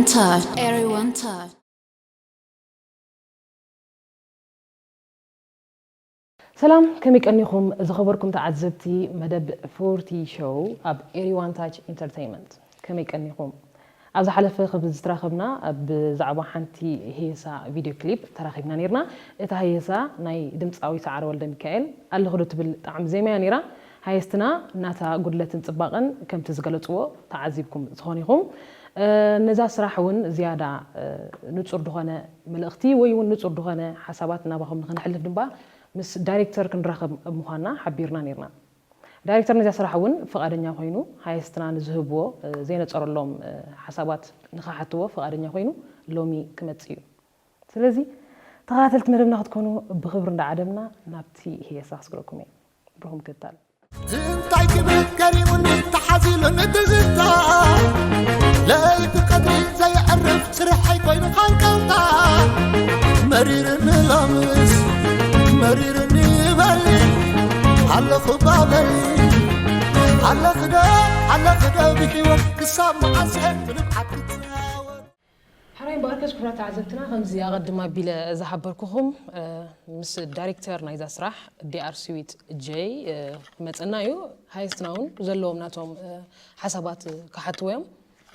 Touch. Area one Touch. ሰላም፣ ከመይ ቀኒኹም ዝኸበርኩም ተዓዘብቲ መደብ ፎርቲ ሾው ኣብ ኤሪ ዋን ታች ኢንተርቴይንመንት? ከመይ ቀኒኹም? ኣብ ዝሓለፈ ክብ ዝተራኸብና ብዛዕባ ሓንቲ ሄሳ ቪድዮ ክሊፕ ተራኺብና ነርና። እታ ሄሳ ናይ ድምፃዊ ሰዓረ ወልደ ሚካኤል ኣለኽዶ ትብል ጣዕሚ ዜማ እያ ነይራ። ሃየስትና ናታ ጉድለትን ፅባቐን ከምቲ ዝገለፅዎ ተዓዚብኩም ዝኾን ኢኹም። ነዛ ስራሕ እውን ዝያዳ ንፁር ዝኾነ መልእኽቲ ወይ እውን ንፁር ዝኾነ ሓሳባት ናባኹም ንኽነሕልፍ ድማ ምስ ዳይሬክተር ክንራኸብ ምዃንና ሓቢርና ነርና። ዳይሬክተር ነዚኣ ስራሕ እውን ፍቓደኛ ኮይኑ ሃየስትና ንዝህብዎ ዘይነፀረሎም ሓሳባት ንኽሓትዎ ፍቓደኛ ኮይኑ ሎሚ ክመፅእ እዩ። ስለዚ ተኸታተልቲ መደብና ክትኮኑ ብኽብሪ እንዳዓደምና ናብቲ ሄሳ ክስግረኩም እየ። ብሩኹም ክታል። እንታይ ክብል ገሪሙኒ ተሓዚሉኒ ትዝታ ለይቲ ቀትሪ ዘየዕርፍ ስርሐይ ኮይኑ ቃንቀውታ መሪርኒ ሎምስ መሪርኒ በሊ ኣለኹ ባበሊ ኣለኽዶ ኣለኽዶ ብሕይወት ክሳብ መዓስ ትልብዓት ክትዛወር ሕራይ እምበኣርከስ ክቡራት ተዓዘብትና ከምዚ ኣቐድም ኣቢለ ዝሓበርኩኹም ምስ ዳይሬክተር ናይዛ ስራሕ ዲኣር ስዊት ጀይ ክመፀና እዩ። ሃየስትና እውን ዘለዎም ናቶም ሓሳባት ክሓትዎ እዮም።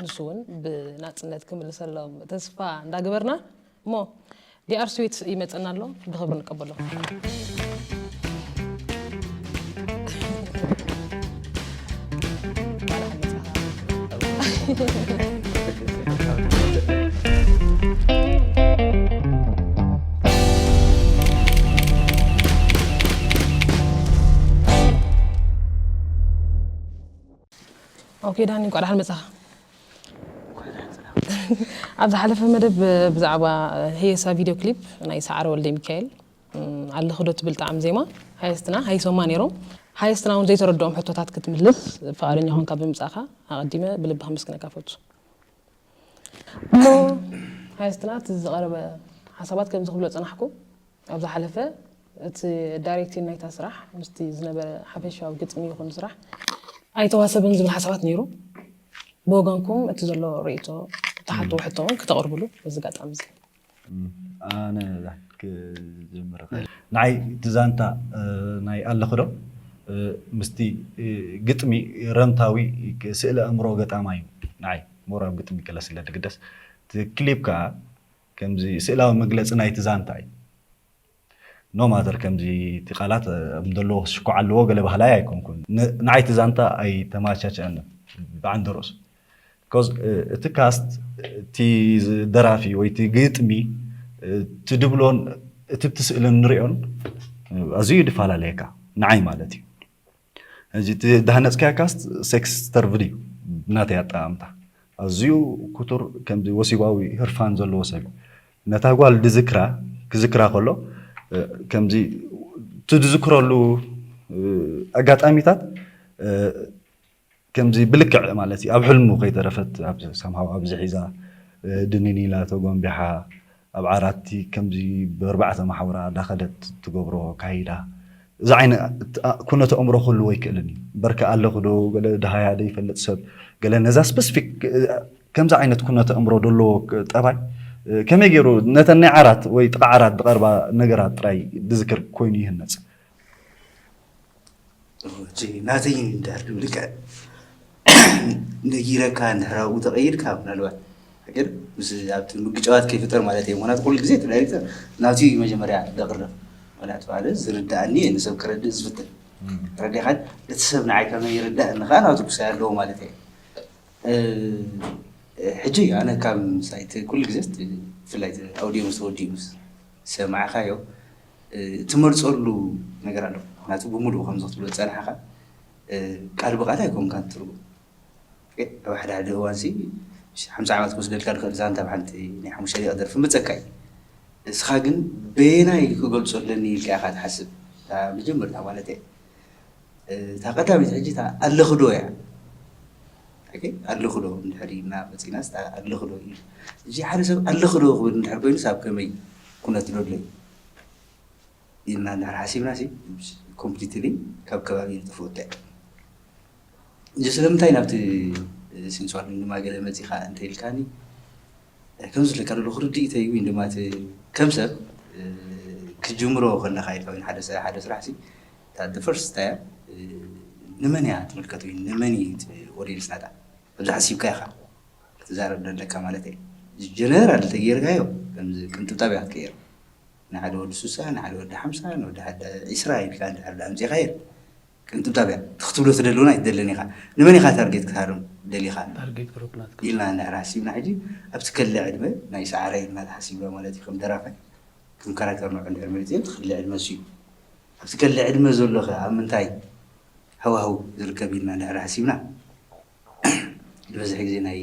ንሱ እውን ብናፅነት ክምልሰሎም ተስፋ እንዳገበርና እሞ ዲኣር ስዊት ይመፀና ኣሎ። ብኽብሪ ንቀበሎ። ኦኬ ዳኒ እንኳዕ ደሓን መጻኻ። ኣብ ዝሓለፈ መደብ ብዛዕባ ሄሳ ቪድዮ ክሊፕ ናይ ሰዓረ ወልደ ሚካኤል ኣለኽዶ ትብል ጣዕሚ ዜማ ሃየስትና ሃይሶማ ነይሮም። ሃየስትና እውን ዘይተረድኦም ሕቶታት ክትምልስ ፍቓደኛ ኾንካ ብምምጻእካ ኣቐዲመ ብልቢ ከመስግነካ ፈቱ። እሞ ሃየስትና እቲ ዝቐረበ ሓሳባት ከምዚ ክብሎ ጸናሕኩ። ኣብ ዝሓለፈ እቲ ዳይሬክቲን ናይታ ስራሕ ምስቲ ዝነበረ ሓፈሻዊ ግጥሚ ይኹን ስራሕ ኣይተዋሰብን ዝብል ሓሳባት ነይሩ። ብወገንኩም እቲ ዘሎ ርእይቶ ትሓትዎ ሕቶ እውን ክተቕርብሉ በዚ ኣጋጣሚ እዚ ኣነ ክጅምር እኽእል። ንዓይ እቲ ዛንታ ናይ ኣለኽዶ ምስቲ ግጥሚ ረምታዊ ስእለ ኣእምሮ ገጣማይ እዩ። ንዓይ ሞር ኣብ ግጥሚ ክለ ስለ ድግደስ እቲ ክሊፕ ከዓ ከምዚ ስእላዊ መግለፂ ናይቲ ዛንታ እዩ። ኖ ማተር ከምዚ እቲ ቃላት ከም ዘለዎ ክሽኩዓ ኣለዎ ገለ ባህላይ ኣይኮንኩን። ንዓይ እቲ ዛንታ ኣይተማቻቸአንን ብዓንዲ ርእሱ። ኮዝ እቲ ካስት እቲ ደራፊ ወይ እቲ ግጥሚ እቲ ድብሎን እቲ ብትስእልን ንሪኦን ኣዝዩ ድፈላለየካ ንዓይ ማለት እዩ። እዚ ዳህነፅካያ ካስት ሴክስ ተርቭድ እዩ ናተይ ኣጠቃምታ ኣዝዩ ኩቱር ከምዚ ወሲባዊ ህርፋን ዘለዎ ሰብ እዩ። ነታ ጓል ድዝክራ ክዝክራ ከሎ ከምዚ እቲ ድዝክረሉ ኣጋጣሚታት ከምዚ ብልክዕ ማለት እዩ ኣብ ሕልሙ ከይተረፈት ሳምሃው ኣብዚ ሒዛ ድንኒላ ተጎንቢሓ ኣብ ዓራቲ ከምዚ ብእርባዕተ ማሕውራ ዳኸደት ትገብሮ ካይዳ እዚ ዓይነ ኩነተ እምሮ ክህልዎ ኣይክእልን እዩ። በርከ ኣለኹ ዶ ገለ ድሃያ ዶ ይፈልጥ ሰብ ገለ ነዛ ስፐሲፊክ ከምዚ ዓይነት ኩነተ እምሮ ደለዎ ጠባይ ከመይ ገይሩ ነተን ናይ ዓራት ወይ ጥቓ ዓራት ዝቐርባ ነገራት ጥራይ ድዝክር ኮይኑ ይህነፅ። ናተይ እንዳር ልክዕ ነጊረካ እንድሕር ኣብኡ ተቐይርካ ምናልባት ሓቂር ምስ ኣብቲ ምግጫዋት ከይፍጠር ማለት እዩ። ምክንያቱ ኩሉ ግዜ እቲ ዳይሬክተር ናቱ እዩ መጀመርያ ዘቕርብ። ምክንያቱ ማለት ዝርዳእኒ እየ ንሰብ ክረድእ ዝፍትን ረዲኻን እቲ ሰብ ንዓይ ከመይ ይርዳእኒ ከዓ ናቱ ክሳይ ኣለዎ ማለት እየ። ሕጂ ኣነ ካብ ሳይት ኩሉ ግዜ ብፍላይ ኣውዲዮ ምስ ተወዲኡ ምስ ሰማዕካዮ ትመርፀሉ ነገር ኣሎ። ምክንያቱ ብምሉኡ ከምዚ ክትብሎ ዝፀናሕካ ቃል ብቃል ኣይኮንካን ትርጉም ኣብ ሓደ ሓደ እዋን ሲ ሓምሳ ዓመት ክወስደልካ ዝኽእል ዛንታ ብሓንቲ ናይ ሓሙሽተ ደቂቕ ደርፊ ምፀካ እዩ። እስኻ ግን በየናይ ክገልፆ ኣለኒ ኢልካ ኢኻ ትሓስብ መጀመርታ ማለት እየ። እታ ቀዳሚት ሕጂ እታ ኣለኽዶ እያ። ኣለኽዶ እንድሕር ኢልና መፂናስ ኣለኽዶ እዩ። እዚ ሓደ ሰብ ኣለኽዶ ክብል እንድሕር ኮይኑስ ኣብ ከመይ ኩነት ደሎ እዩ ኢልና እንድሕር ሓሲብና ሲ ኮምፕሊትሊ ካብ ከባቢ ንጥፍኡ እንታይ እዚ ስለምንታይ ናብቲ ሲንሷል ድማ ገለ መፂኻ እንተ ኢልካኒ ከም ዝለካ ዘለኹ ርድኢተይ ወይ ድማ እቲ ከም ሰብ ክጅምሮ ከለካ ኢልካ ወይ ሓደ ሰብ ሓደ ስራሕ ሲ the first time ንመን እያ ትምልከት ወይ ንመን እዩ ኦዲየንስ ናታ ኣብዚ ሓሲብካ ኢኻ ክትዛረብ ዘለካ ማለት እየ። ጀነራል ተገይርካዮ ከምዚ ቅንጥብጣብ እያ ክትቀይር። ንሓደ ወዲ ሱሳ ንሓደ ወዲ ሓምሳ ንወዲ ሓደ ዒስራ ኢልካ እንድሕር ዳ ኣምፂኻዮ ቅንጥብጣብ እያ ክትብሎ ትደሊ እውን ኣይትደልን ኢኻ። ንመን ኢኻ ታርጌት ክትሃርም ደሊኻ? ታርጌት ግሩፕ ናትካ ኢልና እንድሕር ሓሲብና ሕጂ ኣብቲ ከለ ዕድመ ናይ ሰዓረ ኢልና ተሓሲብና ማለት እዩ ከም ደራፋይ ከም ካራክተር ንዑ እንድሕር መሪፅዮ እቲ ከለ ዕድመ እሱ እዩ። ኣብቲ ከለ ዕድመ ዘሎ ከ ኣብ ምንታይ ሃዋህው ዝርከብ ኢልና እንድሕር ሓሲብና ዝበዝሕ ግዜ ናይ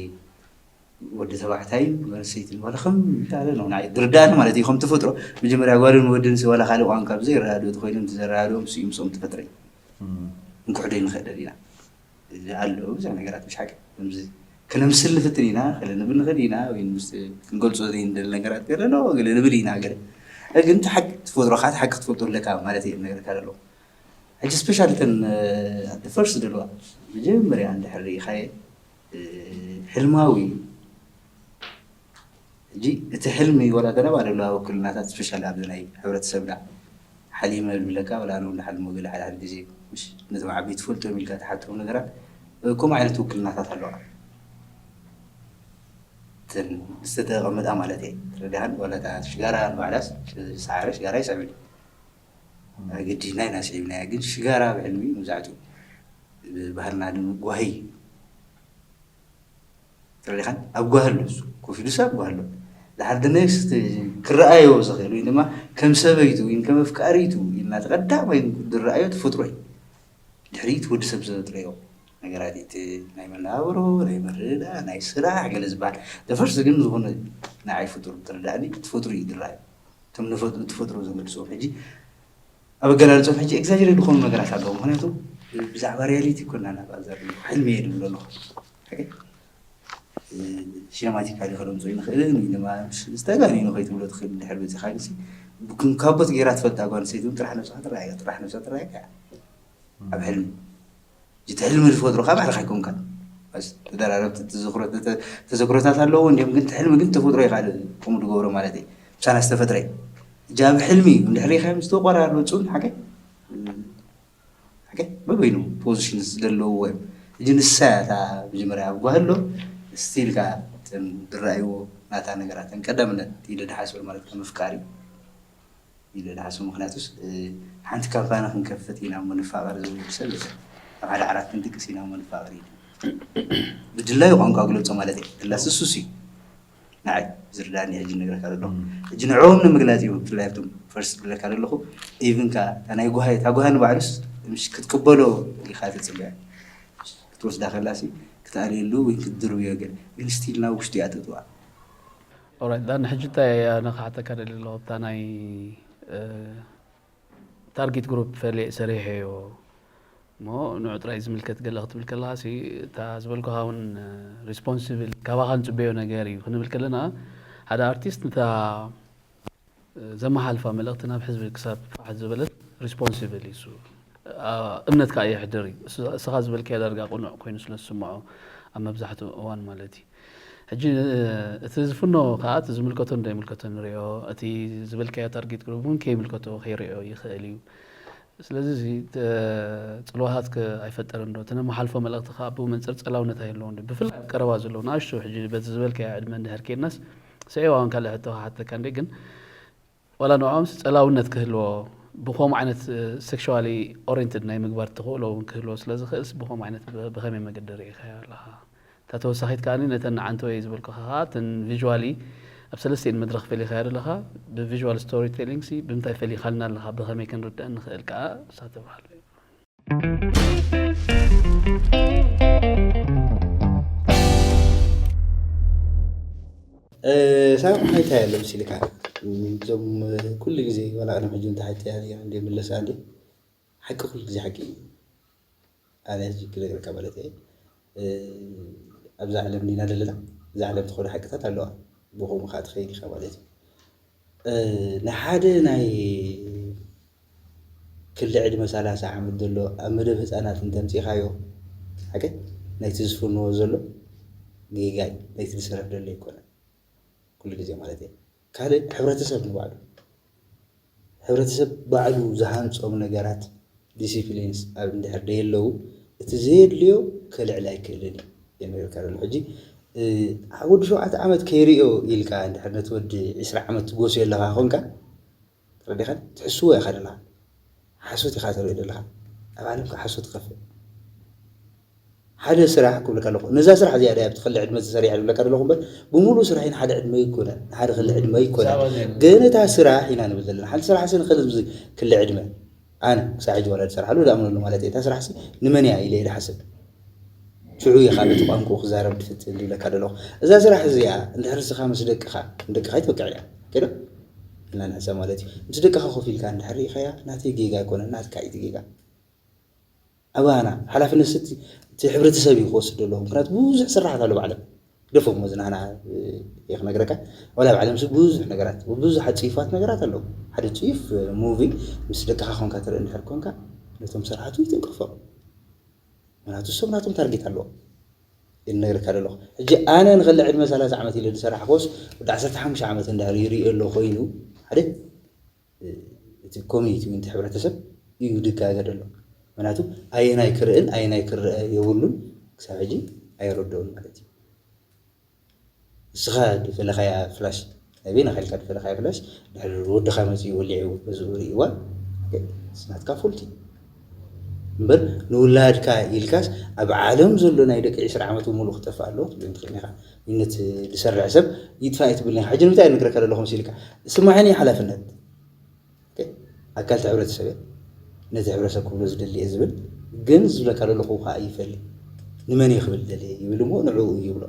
ወዲ ተባዕታይን ጓል ኣንስተይትን ዋላ ከም ይካለ ነው ናይ ድርዳእን ማለት እዩ ከም ተፈጥሮ መጀመርያ ጓልን ወድን ዋላ ካልእ ቋንቋ ብዘይ ረዳድኡ ተኮይኖም ዝረዳድኦም ስኡ ምስኦም ተፈጥረ እንክሕዶ ንኽእል ኢና ኣሎ ብዙሕ ነገራት ምሽ ሓቂ ከምዚ ክነምስል ንፍትን ኢና ክለ ንብል ንኽእል ኢና ወይ ምስ ክንገልጾ ዘይንደል ነገራት ገለ ሎ ገለ ንብል ኢና ገለ ግን እቲ ሓቂ ትፈጥሮ ከዓ ሓቂ ክትፈልጦ ኣለካ ማለት እየ ነገርካ ዘሎ ሕጂ ስፔሻል እተን ፈርስት ዘለዋ መጀመርያ እንድሕር ርኢኻየ ሕልማዊ ሕጂ እቲ ሕልሚ ወላ ተነባ ደለዋ ውክልናታት ስፔሻል ኣብዚ ናይ ሕብረተሰብና ሓሊመ ዝብለካ ወላ ኣነ እውን ሓልሞ ገለ ሓደ ሓደ ግዜ ምሽ ነቶም ዓበይቲ ትፈልጦም ኢልካ ትሓቶም ነገራት ከምኡ ዓይነት ውክልናታት ኣለዋ እተን ዝተቐመጣ ማለት እየ ተረዳሃን ወላ እታ ሽጋራ ንባዕላስ ሰዓረ ሽጋራ ይስዕብል ግዲና ኢና ስዒብናያ ግን ሽጋራ ብሕልሚ መብዛሕትኡ ባህልና ንምጓሂ ተረዲኻን ኣብ ጓሂ ኣሎ እሱ ኮፍ ኢሉስ ኣብ ጓሂ ኣሎ ድሓር the next ክረኣዮ ዝኽእል ወይ ድማ ከም ሰበይቱ ወይ ከም ኣፍቃሪቱ ኢልና እቲ ቀዳማይ ዝረኣዮ ተፈጥሮ እዩ ድሕሪት ወዲ ሰብ ዘጥረዮ ነገራት እቲ ናይ መነባብሮ ናይ ምርዳ ናይ ስራሕ ገለ ዝበሃል the first ግን ዝኾነ ንዓይ ፍጡር ትርዳእኒ እቲ ፍጡር እዩ ዝረኣዩ እቶም ንፈጥሩ ዝገልፅዎም ሕጂ ኣብ ኣገላልፆም ሕጂ ኤግዛጀሬት ዝኾኑ ነገራት ኣለዉ ምክንያቱ ብዛዕባ ሪያሊቲ ኮና ናብ ኣብዛ ሕልሚ እየ ዝብሎ ኣለኹ ሲነማቲካሊ ከለምፅኡ ንኽእልን ወይ ድማ ዝተጋኒኑ ከይትብሎ ትኽእል እንድሕር በፂኻ ግሲ ካብ ቦት ገይራ ትፈልጣ ጓል ኣንስተይቲ እውን ጥራሕ ነብስኻ ትረኣየካ ጥራሕ ነብሳ ትረኣየካ እያ ኣብ ሕልሚ እቲ ሕልሚ ዝፈጥሩካ ባዕልኻ ኣይኮንካን ተደራረብቲ ተዘክሮታት ኣለዎ እንዲም ግን ሕልሚ ግን ተፈጥሮ ይካል ከምኡ ዝገብሮ ማለት እዩ ምሳና ዝተፈጥረ እጃ ኣብ ሕልሚ እዩ እንድሕር ኢኻ ምስ ተቆራረፁን ሓቀ ሓቀ በበይኑ ፖዚሽን ዝደለዎ እዮም እጂ ንሳ እታ መጀመርያ ኣብ ጓህሎ ስቲልካ ዝረኣይዎ ናታ ነገራት ቀዳምነት ኢለ ድሓስብ ማለት ምፍቃር እዩ ኢለ ድሓስብ ምክንያቱስ ሓንቲ ካምፓኒ ክንከፍት ኢና እሞ ንፋቐር ዝብል ሰብ የለን ኣብ ሓደ ዓራት ክንድቅስ ኢና እሞ ንፋቐር ኢሉ ብድላዩ ቋንቋ ግለፆ ማለት እየ ድላስ እሱስ እዩ ንዓይ ዝርዳእኒ ሕጂ ነግረካ ዘለኹ ሕጂ ንዕኦም ንምግላፅ እዩ ብፍላይ ኣብቶም ፈርስት ዝብለካ ዘለኹ ኢቭን ካ እታ ናይ ጓሃይ እታ ጓሃ ንባዕሉስ ምሽ ክትቅበሎ ኢኻ ተፅበያ ክትወስዳ ከላሲ ክትኣልየሉ ወይ ክትድርብዮ ገለ ግን ስቲል ናብ ውሽጢ እያ ተጥዋ ኦራይት ዳን ሕጂ እንታይ ኣነ ክሓተካ ደሊ ኣለኹ እታ ናይ ታርጌት ግሩፕ ፈሊየ ሰሪሐዮ እሞ ንዑ ጥራይ ዝምልከት ገለ ክትብል ከለካ ሲ እታ ዝበልኩካ እውን ሪስፖንስብል ካባካ ንፅበዮ ነገር እዩ ክንብል ከለና ሓደ ኣርቲስት ነታ ዘመሓልፋ መልእክቲ ናብ ሕዝቢ ክሳብ ፋሕት ዝበለት ሪስፖንስብል እዩ እሱ እምነት ከዓ የሕድር እዩ እስኻ ዝበልካዮ ዳርጋ ቁኑዕ ኮይኑ ስለ ዝስምዖ ኣብ መብዛሕትኡ እዋን ማለት እዩ ሕጂ እቲ ዝፍኖ ከዓ እቲ ዝምልከቶ እንደይምልከቶ ንሪኦ እቲ ዝበልካዮ ታርጌት ግሩፕ እውን ከይምልከቶ ከይሪኦ ይኽእል እዩ ስለዚ እዚ ጽልዋታት ከ ኣይፈጠረን ዶ? እቲ ነመሓልፎ መልእኽቲ ከኣ ብኡ መንጽር ጸላውነት ኣይህልዎን ድዩ? ብፍላይ ኣብ ቀረባ ዘለዉ ንኣሽቱ ሕጂ በቲ ዝበልካዮ ዕድመ እንድሕር ኬድናስ ስዒባ እውን ካልእ ሕቶ ክሓተካ እንደ ግን ዋላ ንዕኦምስ ጸላውነት ክህልዎ ብኸምኡ ዓይነት sexually oriented ናይ ምግባር ተኽእሎ እውን ክህልዎ ስለ ዝኽእልስ ብኸምኡ ዓይነት ብኸመይ መገዲ ርኢኻዮ ኣለኻ? እታ ተወሳኺት ከኣ ነተን ንዓንተወይ ዝበልኩኻ ከኣ እተን visually ኣብ ሰለስቲኤን መድረኽ ፈሊኻዮ ዘለኻ ብ visual story telling ሲ ብምንታይ ፈሊኻልና ኣለኻ ብኸመይ ክንርድአን ንኽእል ከኣ ንሳ ተብሃል ሳብ ሓይታ ያለ ምስ ኢልካ እዞም ኩሉ ግዜ ዋላ ቅድሚ ሕጂ እንተ ሓይታ ያለ እንደ ምለሳ እንደ ሓቂ ኩሉ ግዜ ሓቂ እዩ ኣነ ሕጂ ክነግረካ ማለት እየ ኣብዛ ዓለም ዲና ዘለና እዛ ዓለም ትኾነ ሓቅታት ኣለዋ ብኸምኡ ከዓ ትኸይድ ኢኻ ማለት እዩ ንሓደ ናይ ክሊ ዕድመ ሰላሳ ዓመት ዘሎ ኣብ መደብ ህፃናት እንተምፂኻዮ ሓቂ ናይቲ ዝፍንዎ ዘሎ ጌጋይ ናይቲ ዝሰርሕ ዘሎ ኣይኮነን ኩሉ ግዜ ማለት እየ። ካልእ ሕብረተሰብ ንባዕሉ፣ ሕብረተሰብ ባዕሉ ዝሃንጾም ነገራት፣ ዲሲፕሊንስ ኣብ እንድሕር ደየለዉ፣ እቲ ዘየድልዮ ከልዕል ኣይክእልን እዩ። የነገርካ ዘሎ ሕጂ፣ እ፣ ወዲ ሸውዓተ ዓመት ከይርእዮ ኢልካ እንድሕር ነቲ ወዲ ዕስራ ዓመት ትጎስዮ ኣለኻ ኾንካ፣ ተረዲኻን? ትሕስዎ ኢኻ ዘለኻ። ሓሶት ኢኻ ተርኢ ዘለኻ። ኣብ ዓለም ከ ሓሶት ትኸፍእ። ሓደ ስራሕ ክብለካ ኣለኹ። ነዛ ስራሕ እዚኣ ድያ ኣብቲ ክሊ ዕድመ ተሰሪሓ ዝብለካ ዘለኹ እምበር፣ ብምሉእ ስራሕን ሓደ ዕድመ ኣይኮነን። ንሓደ ክሊ ዕድመ ኣይኮነን። ሳባ ዘይብሉ። ግን እታ ስራሕ ኢና ንብል ዘለና። ሓንቲ ስራሕ ስን ክሊ፣ ክሊ ዕድመ። ኣነ ክሳዕ ሕጂ ዋላ ዝሰርሓሉ ዝኣምነሉ ማለት እየ። እታ ስራሕ ሲ ንመን እያ ኢለ እየ ዝሓስብ። ሽዑ እየ ካብ እቲ ቋንቋ ክዛረብ ድፍትን ዝብለካ ዘለኹ። እዛ ስራሕ እዚኣ እንድሕር ስኻ ምስ ደቅኻ፣ ንደቅኻ ይትወቅዕ እያ። ከይዶ? እና ንሕሰብ ማለት እዩ። ምስ ደቅኻ ኮፍ ኢልካ እንድሕር ርኢኻያ፣ ናተይ ጌጋ ኣይኮነን፣ ናትካ እዩ እቲ ጌጋ። ኣባና ሓላፍነት ስቲ እቲ ሕብረተሰብ እዩ ክወስድ ዘለዎ። ምክንያቱ ብዙሕ ስራሓት ኣሎ ባዕሎም። ደፎም መዝናና፣ እ፣ እየ ክነግረካ። ዋላ ባዕሎም ሲ ብዙሕ ነገራት፣ ብዙሓት ጽዩፋት ነገራት ኣለዉ። ሓደ ጽዩፍ፣ እ፣ ሙቪ ምስ ደቅኻ ኮንካ ትርኢ እንድሕር ኮንካ፣ ነቶም ስራሓቱ ይትንቅፎም። ምክንያቱ እሶም ናቶም ታርጌት ኣለዎም። እየ ክነግረካ ዘለኹ። ሕጂ ኣነ ንኸለ ዕድመ ሰላሳ ዓመት ኢለ ዝሰራሕክዎስ ወዲ ዓሰርተ ሓሙሽተ ዓመት እንድሕር ይርእዮ ኣሎ ኮይኑ፣ ሓደ እቲ ኮሚኒቲ ወይ እቲ ሕብረተሰብ እዩ ድጋገ ዘሎ። ምክንያቱ ኣየናይ ክርእን ኣየናይ ክረአ የብሉን ክሳብ ሕጂ ኣይረድኦን ማለት እዩ። ንስኻ ዝፈለኻያ ፍላሽ፣ ናይ በይንኻ ኢልካ ዝፈለኻያ ፍላሽ፣ ድሕሪ ወድኻ መፂኡ ወሊዑ ገዝኡ ርእይዋ፣ ኦኬ፣ ናትካ ፎልቲ። እምበር ንውላድካ ኢልካስ ኣብ ዓለም ዘሎ ናይ ደቂ ዕስራ ዓመት ብምሉእ ክጠፍእ ኣለዎ ክትብል ትኽእል ኢኻ። ነቲ ዝሰርሕ ሰብ ይጥፋእ ኣይትብልን ኢኻ። ሕጂ ንምንታይ እነግረካ ዘለኹ መሲልካ? ስማዕኒ ሓላፍነት። ኦኬ? ኣካል እቲ ሕብረተሰብ እየ። ነቲ ሕብረተሰብ ክብሎ ዝደሊ እየ ዝብል፣ ግን ዝብለካ ዘለኹ ከዓ ይፈሊ። ንመን እየ ክብል ደልየ ይብል እሞ ንዕኡ እዩ ይብሎ።